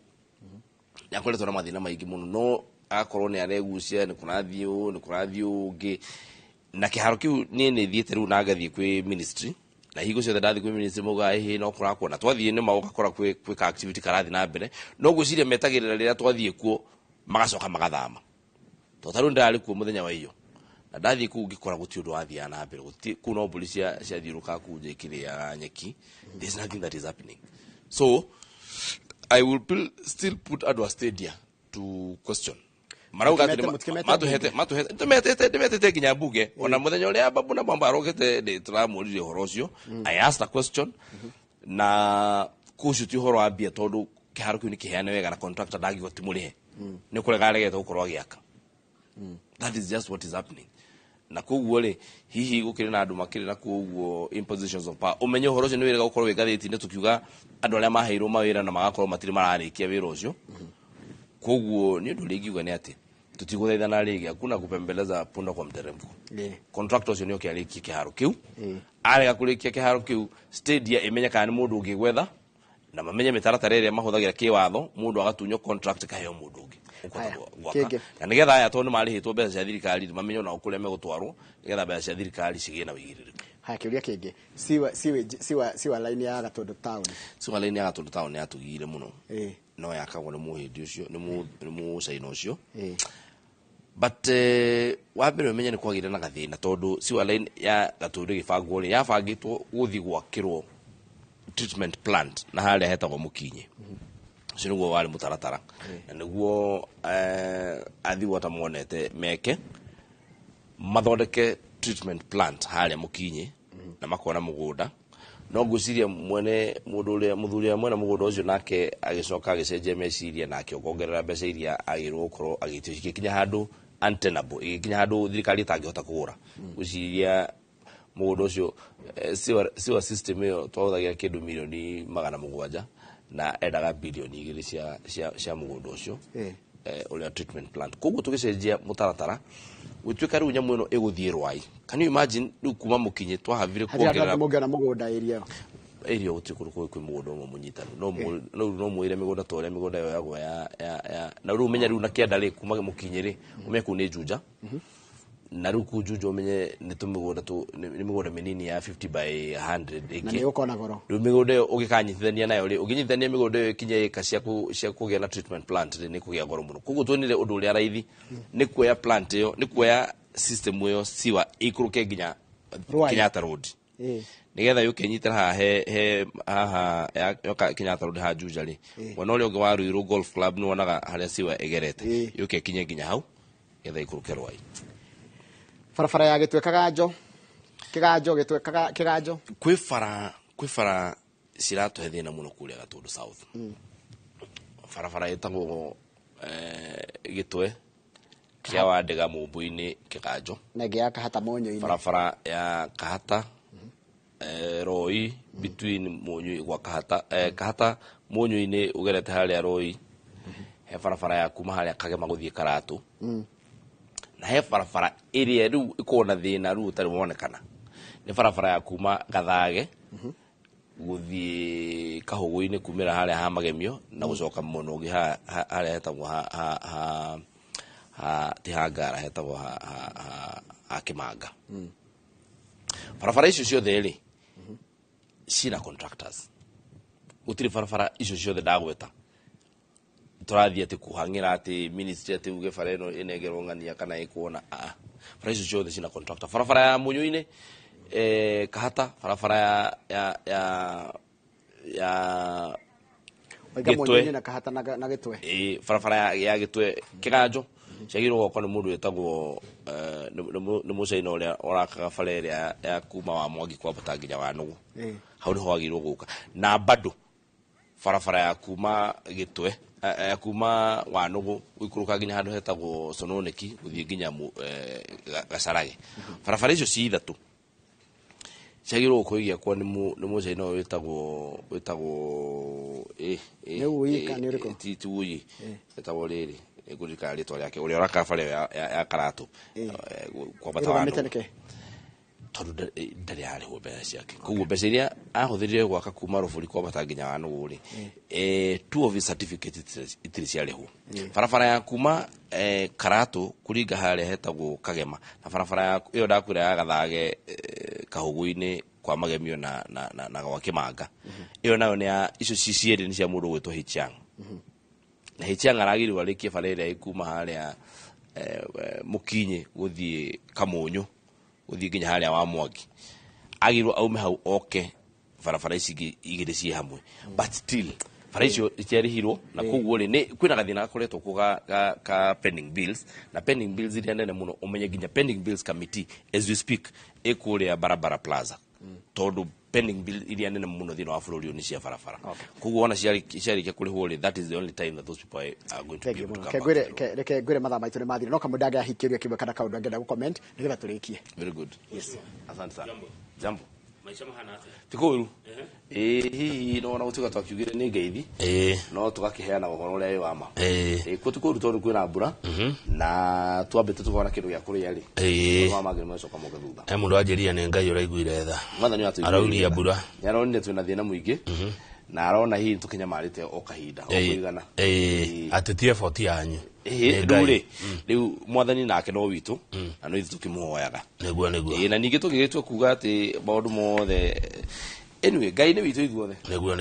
nĩ akoretwo na mathĩna maingĩ mũno, no agakorwo nĩ aregucia, nĩ kũrathiĩ ũũ, nĩ kũrathiĩ ũũ ũngĩ na kĩharo kĩu. Niĩ nĩ thiĩte rĩu na ngathiĩ kwĩ ministry, na hingo ciothe ndathiĩ kwĩ ministry maugaga ĩhĩ no kũrakwo, na twathiĩ nĩ ũgakora kwĩ ka activity karathiĩ na mbere, no ngwĩciria metagĩrĩra rĩrĩa twathiĩ kuo magacoka magathama. To ta rĩu ndĩrarĩ kuo mũthenya wa iyo, na ndathiĩ kũu ngĩkora gũtirĩ ũndũ wathiaga na mbere, gũtirĩ kũu, no mbũri cia ciathiũrũrũkaga kũu nja ikĩrĩaga nyeki. There's nothing that is happening. So I will still put andũ a stadia to question. Marauga atĩ Mũtikĩmete matũhete matũhete tũmetete ndĩmetĩte nginya mbunge, ona mũthenya ũrĩa Babu na Mwamba arokĩte nĩ tũramũririe ũhoro ũcio. I asked a question na kũcio ti ũhoro wa mbia, tondũ kĩharo kĩu nĩ kĩheane wega na contractor ndangiuga ti mũrĩhe, nĩ kũrega aregete gũkorwo agĩaka. That is just what is happening. Na koguo rĩ, hihi gũkĩrĩ na andũ makĩrĩ na koguo in positions of power, ũmenye ũhoro ũcio nĩ wĩrĩga gũkorwo wĩ ngathĩti-inĩ, tũkiuga andũ arĩa maheirwo mawĩra na magakorwo matirĩ mararĩkia wĩra ũcio. Koguo nĩ ũndũ ũrĩa ingiuga nĩ atĩ tũtigũthaithana rĩngĩ, hakuna kupembeleza punda kwa mteremko. Contractor ũcio nĩ oke arĩkie kĩharo kĩu. Arega kũrĩkia kĩharo kĩu, stadia ĩmenye kana nĩ mũndũ ũngĩ gwetha na mamenye mĩtaratara ĩrĩa mahũthagĩra kĩwatho, mũndũ agatunywo contract kaheo mũndũ ũngĩ ũkũhota Haya, gwaka. kĩngĩ. Na nĩgetha aya tondũ nĩ marĩhĩtwo mbeca cia thirikari, mamenye onao kũrĩa megũtwarwo nĩgetha mbeca cia thirikari cigĩe na ũigĩrĩrĩku. Haya, kĩũria kĩngĩ, siwa siwa siwa siwa line ya Gatũndũ town. Sewer line ya Gatũndũ town nĩ yatũgiire mũno, no yakagwo nĩ mũhĩndĩ ũcio, nĩ mũcaina ũcio. But wa mbere ũmenye nĩ kwagĩire na gathĩna, tondũ sewer line ya Gatũndũ ĩgĩbangwo rĩ, yabangĩtwo gũthiĩ gwakĩrwo treatment plant na harĩa hetagwo Mũkinyi. Ũcio nĩguo warĩ mũtaratara na nĩguo athi water monete meke mathondeke treatment plant harĩa Mũkinyi na makona mũgũnda. No ngwĩciria mwene mũndũ ũrĩa, mũthuri ũrĩa mwene mũgũnda ũcio, nake agĩcoka agĩcenjia meciria na akĩongongerera mbeca iria agĩrĩirwo gũkorwo agĩtio, cigĩkinya handũ untenable, igĩkinya handũ thirikari ĩtangĩhota kũgũra. Ngwĩciria mũgũnda ũcio, sewer system ĩyo twahũthagĩra kĩndũ mirioni 700 na endaga 2 birioni cia mũgũnda ũcio, ũrĩa treatment plant. Koguo tũgĩcenjia mũtaratara gũtuĩka rĩu nyamũ ĩno ĩgũthiĩ Rwai. Can you imagine, rĩu kuma Mũkinyi twahavire Hatirĩ andũ kuongerera angĩ mũngĩona mũgũnda area ĩyo? Area gũtirĩ kũndũ kũngĩ kwĩ mũgũnda ũmwe mũnyitanu, no no mwĩre mĩgũnda ta ũrĩa mĩgũnda yoyagwo ya na rĩu ũmenye rĩu na kĩanda rĩ, kuma Mũkinyi rĩ, ũmenye kũu nĩ Juja, na rĩu kũu Juja ũmenye nĩ tũmĩgũnda tũ nĩ mĩgũnda mĩnini ya 50 by 100 Na ĩngĩ. nĩ gũkorwo na goro. Rĩu mĩgũnda ĩyo ũngĩkanyitithania nayo rĩ, ũngĩnyitithania mĩgũnda ĩyo ĩkinye ĩka cia kũgĩa na treatment plant rĩ, nĩ kũgĩa goro mũno. Koguo tuonire ũndũ ũrĩa raithi nĩ kuoya plant ĩyo, nĩ kuoya system ĩyo siwa ĩikũrũke nginya Rwai. Kenyatta Road, nigetha yũke ĩnyitĩre haha he haha yoka Kenyatta Road ha Juja rĩ, mwena ũrĩa ũngĩ wa Ruiru Golf Club, nĩ wonaga harĩa siwa ĩgerete, yũke ĩkinye nginya hau nĩgetha ĩikũrũke Rwai. Barabara ya Gĩtwe Kaganjo, Kĩganjo, Gĩtwe Kĩganjo. Kwĩ bara ciratũhe thĩna mũno kũrĩa Gatũndũ South. Barabara ĩtagwo Gĩtwe kĩa Wandĩga Mũmbũ-inĩ Kĩganjo, na ĩngĩ ya Kahata Mũnyũ-inĩ. Barabara ya Kahata, Roi, between Mũnyũ gwa Kahata, Kahata Mũnyũ-inĩ ũgerete harĩa Roi, he barabara ya kuma harĩa Kagema gũthiĩ Karatũ, na he barabara ĩrĩa rĩu ĩkoragwo na thĩna rĩu ũtarĩ wonekana, nĩ barabara ya kuma Gathage gũthiĩ Kahũgũ-inĩ, kumĩra harĩa ha Magemio na gũcoka mwena ũngĩ harĩa hetagwo ha ti ha Ngara, hetagwo ha Kĩmanga. Barabara icio ciothe rĩ, cina contractors. Gũtirĩ barabara icio ciothe ndagweta tũrathiĩ atĩ kũhang'ĩra atĩ ministry atĩ uge bara ĩno ĩnengerwo ng'ania kana ĩkuona. Aa, bara icio ciothe cina contractor. Barabara ya Mũnyũ-inĩ, Kahata, barabara ya Waiga Gĩtwe. Mũnyũ-inĩ na Kahata na Gĩtwe. Ĩ, barabara ya Gĩtwe Kĩganjo ciagĩrĩirwo gwakwo nĩ mũndũ wĩtagwo nĩ mũcaina ũrĩa ũrakaga bara ĩrĩa ya kuma wa Mwangi kwambata nginya wa Nũgũ. Hau nĩho wagĩrĩirwo gũka. Na bado barabara ya kuma Gĩtwe, ya kuma wa Nũgũ gũikũrũka nginya handũ hetagwo Sononeki gũthiĩ nginya Gacarage. Barabara icio ci ithatũ ciagĩrĩirwo gũkorwo igĩakwo nĩ mũcaina ũyũ wĩtagwo Nĩ Wuyi kana nĩ ũrĩkũ? Ti Wuyi, wĩtagwo rĩrĩ, nĩngũririkana rĩtwa rĩake, ũrĩa ũrakaga bara ĩyo ya Karatũ, kwambata wa Ĩrũgamĩte Nũgũ. nĩkĩ? Tondũ ndarĩ ararĩhwo mbeca ciake. Koguo mbeca iria ahũthĩrire gwaka kuma Rũbũri kwambata nginya wa Nũgũ rĩ, two of his certificates itirĩ ciarĩhwo. Barabara ya kuma Karatũ kũringa harĩa hetagwo Kagema na barabara ya ĩyo ndakwĩra ya Gathage, Kahũgũ-inĩ kwa Magemio na gwa Kĩmanga, ĩyo nayo nĩ ya icio ci cierĩ nĩ cia mũndũ ũgwĩtwo Hichiang. Na Hichiang aragĩrĩirwo arĩkie bara ĩrĩa ĩkuma harĩa Mũkinyi gũthiĩ Kamũnyũ gũthiĩ nginya harĩa wa Mwangi. Agĩrĩirwo aume hau oke Barabara ici ingĩ igĩrĩ ciĩ hamwe, but still bara icio itiarĩhirwo, na koguo rĩ, nĩ kwĩna gathĩna gakoretwo kuo ka pending bills, na pending bills iria nene mũno. Ũmenye nginya pending bills committee as we speak ĩkũrĩa Barabara Plaza, tondũ pending bill iria nene mũno thĩinĩ wa bũrũri ũyũ nĩ cia barabara. Koguo ona ciarĩkia kũrĩhwo rĩ, that is the only time that those people are going to be able to come back. Reke ngwĩre mathaa maitũ nĩ mathira, no kamũndũ angĩahikia kĩũria kĩmwe kana kaũndũ angĩenda gũ-comment nĩgetha tũrĩkie. Very good. Yes. Asante sana. Jambo. Maica mahana atia? Ti kũũru. Ĩĩ, hihi no ona gũtuĩka twakiugire nĩ ngeithi, no tũgakĩheana ũhoro ũrĩa wĩ wa ma. Ĩĩ, kuo ti kũũru tondũ kwĩna mbura na twambĩte tũkona kĩndũ gĩa kũrĩa rĩ. Maũndũ mangĩ nĩmagĩcoka moke thutha. He mũndũ wanjĩrire nĩ Ngai ũraiguire tha. Mwathani atũiguĩre Arauria tha. mbura. Nĩ aronire twĩna thĩna mũingĩ na arona hihi tũkĩnyamarĩte o kahinda o kũigana. Ĩĩ, atĩ ti effort yanyu. Ĩĩ, Nĩ rĩu Ngai. rĩ, rĩu Mwathani nake no witũ na no ithuĩ tũkĩmũhoyaga. Nĩguo. Ĩĩ, na ningĩ tũngĩgĩtua kuga atĩ maũndũ mothe, anyway, Ngai nĩ witũ ithuothe. Nĩguo.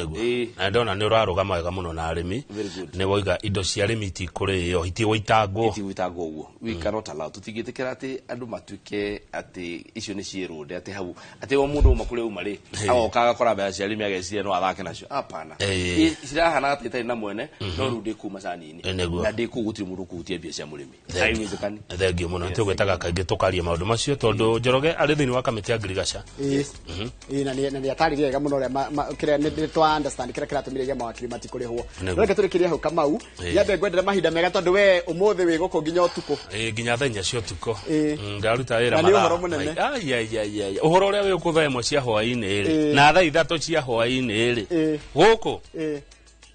Na ndona nĩ ũrarũgama wega mũno na arĩmi. Very good. Nĩ woiga indo cia arĩmi itikũrĩo, itigũitangwo. Itigũitangwo ũguo. We cannot allow, tũtingĩtĩkĩra atĩ andũ matuĩke atĩ icio nĩ ciĩrũnde, atĩ hau atĩ o mũndũ uma kũrĩa uma rĩ, agoka agakora mbeca cia arĩmi, ageciria no athake nacio. Hapana. Cirahana atĩ itarĩ na mwene, no rĩu ndĩ kũu macani-inĩ. Nĩguo. Na ndĩ kũu gũtirĩ mũndũ ũkũhutia mbia cia mũrĩmi, haiwezekani. Thengiũ mũno. Tũgwĩtaga kaingĩ tũkaria maũndũ macio tondũ Njoroge arĩ thĩinĩ wa kamĩtĩ ya ngirigaca. Ĩĩ, na nĩ atarĩria wega mũno ũrĩa kĩrĩa nĩ twa understand kĩrĩa kĩratũmire iria mawakiri matikũrĩhwo. Reke tũrĩkĩrie hau, Kamau. Nyambe ngwendere mahinda mega tondũ we ũmũthĩ wĩ gũkũ nginya ũtukũ. Ĩĩ, nginya thaa 4 cia ũtukũ. Ngaruta wĩra Na nĩ mathaa ũhoro mũnene. Ai, ai, ai, ai. Ũhoro ũrĩa wĩ ũkũ thaa 1 cia hwaĩ-inĩ rĩ, na thaa 3 cia hwaĩ-inĩ rĩ, gũkũ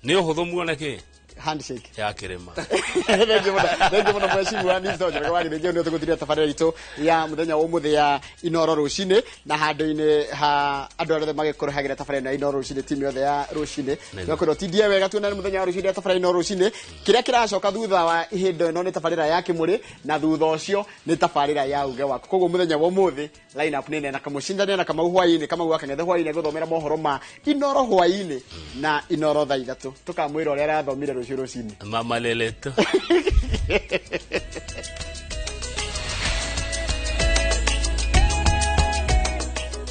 nĩ ũhũthũ muone kĩ Handshake ya kĩrĩma. Thengiũ mũno, thengiũ mũno, mheshimiwa Nixon Njoroge wa Gĩthĩnjĩro. Nĩ tũgũtiria tabarĩra itũ ya mũthenya wa ũmũthĩ ya Inoro Rũcinĩ, na handũ-inĩ ha andũ arĩa othe magĩkũrehagĩra tabarĩra ĩno ya Inoro Rũcinĩ, timu yothe ya rũcinĩ, tũgakwĩra ũtindie wega. Tuonane mũthenya wa rũcinĩ ya tabarĩra Inoro Rũcinĩ. Kĩrĩa kĩracoka thutha wa ihinda ĩno nĩ tabarĩra ya Kĩmũrĩ, na thutha ũcio nĩ tabarĩra ya Uge Waku. Koguo mũthenya wa ũmũthĩ line up nĩ nene, na kamũcindania na Kamau hwaĩ-inĩ, Kamau wa Kang'ethe hwaĩ-inĩ gũthomera mohoro ma Inoro hwaĩ-inĩ, na Inoro thaa 3 tũkamwĩra ũrĩa arathomire rũciũ rũcinĩ. Mama leleto.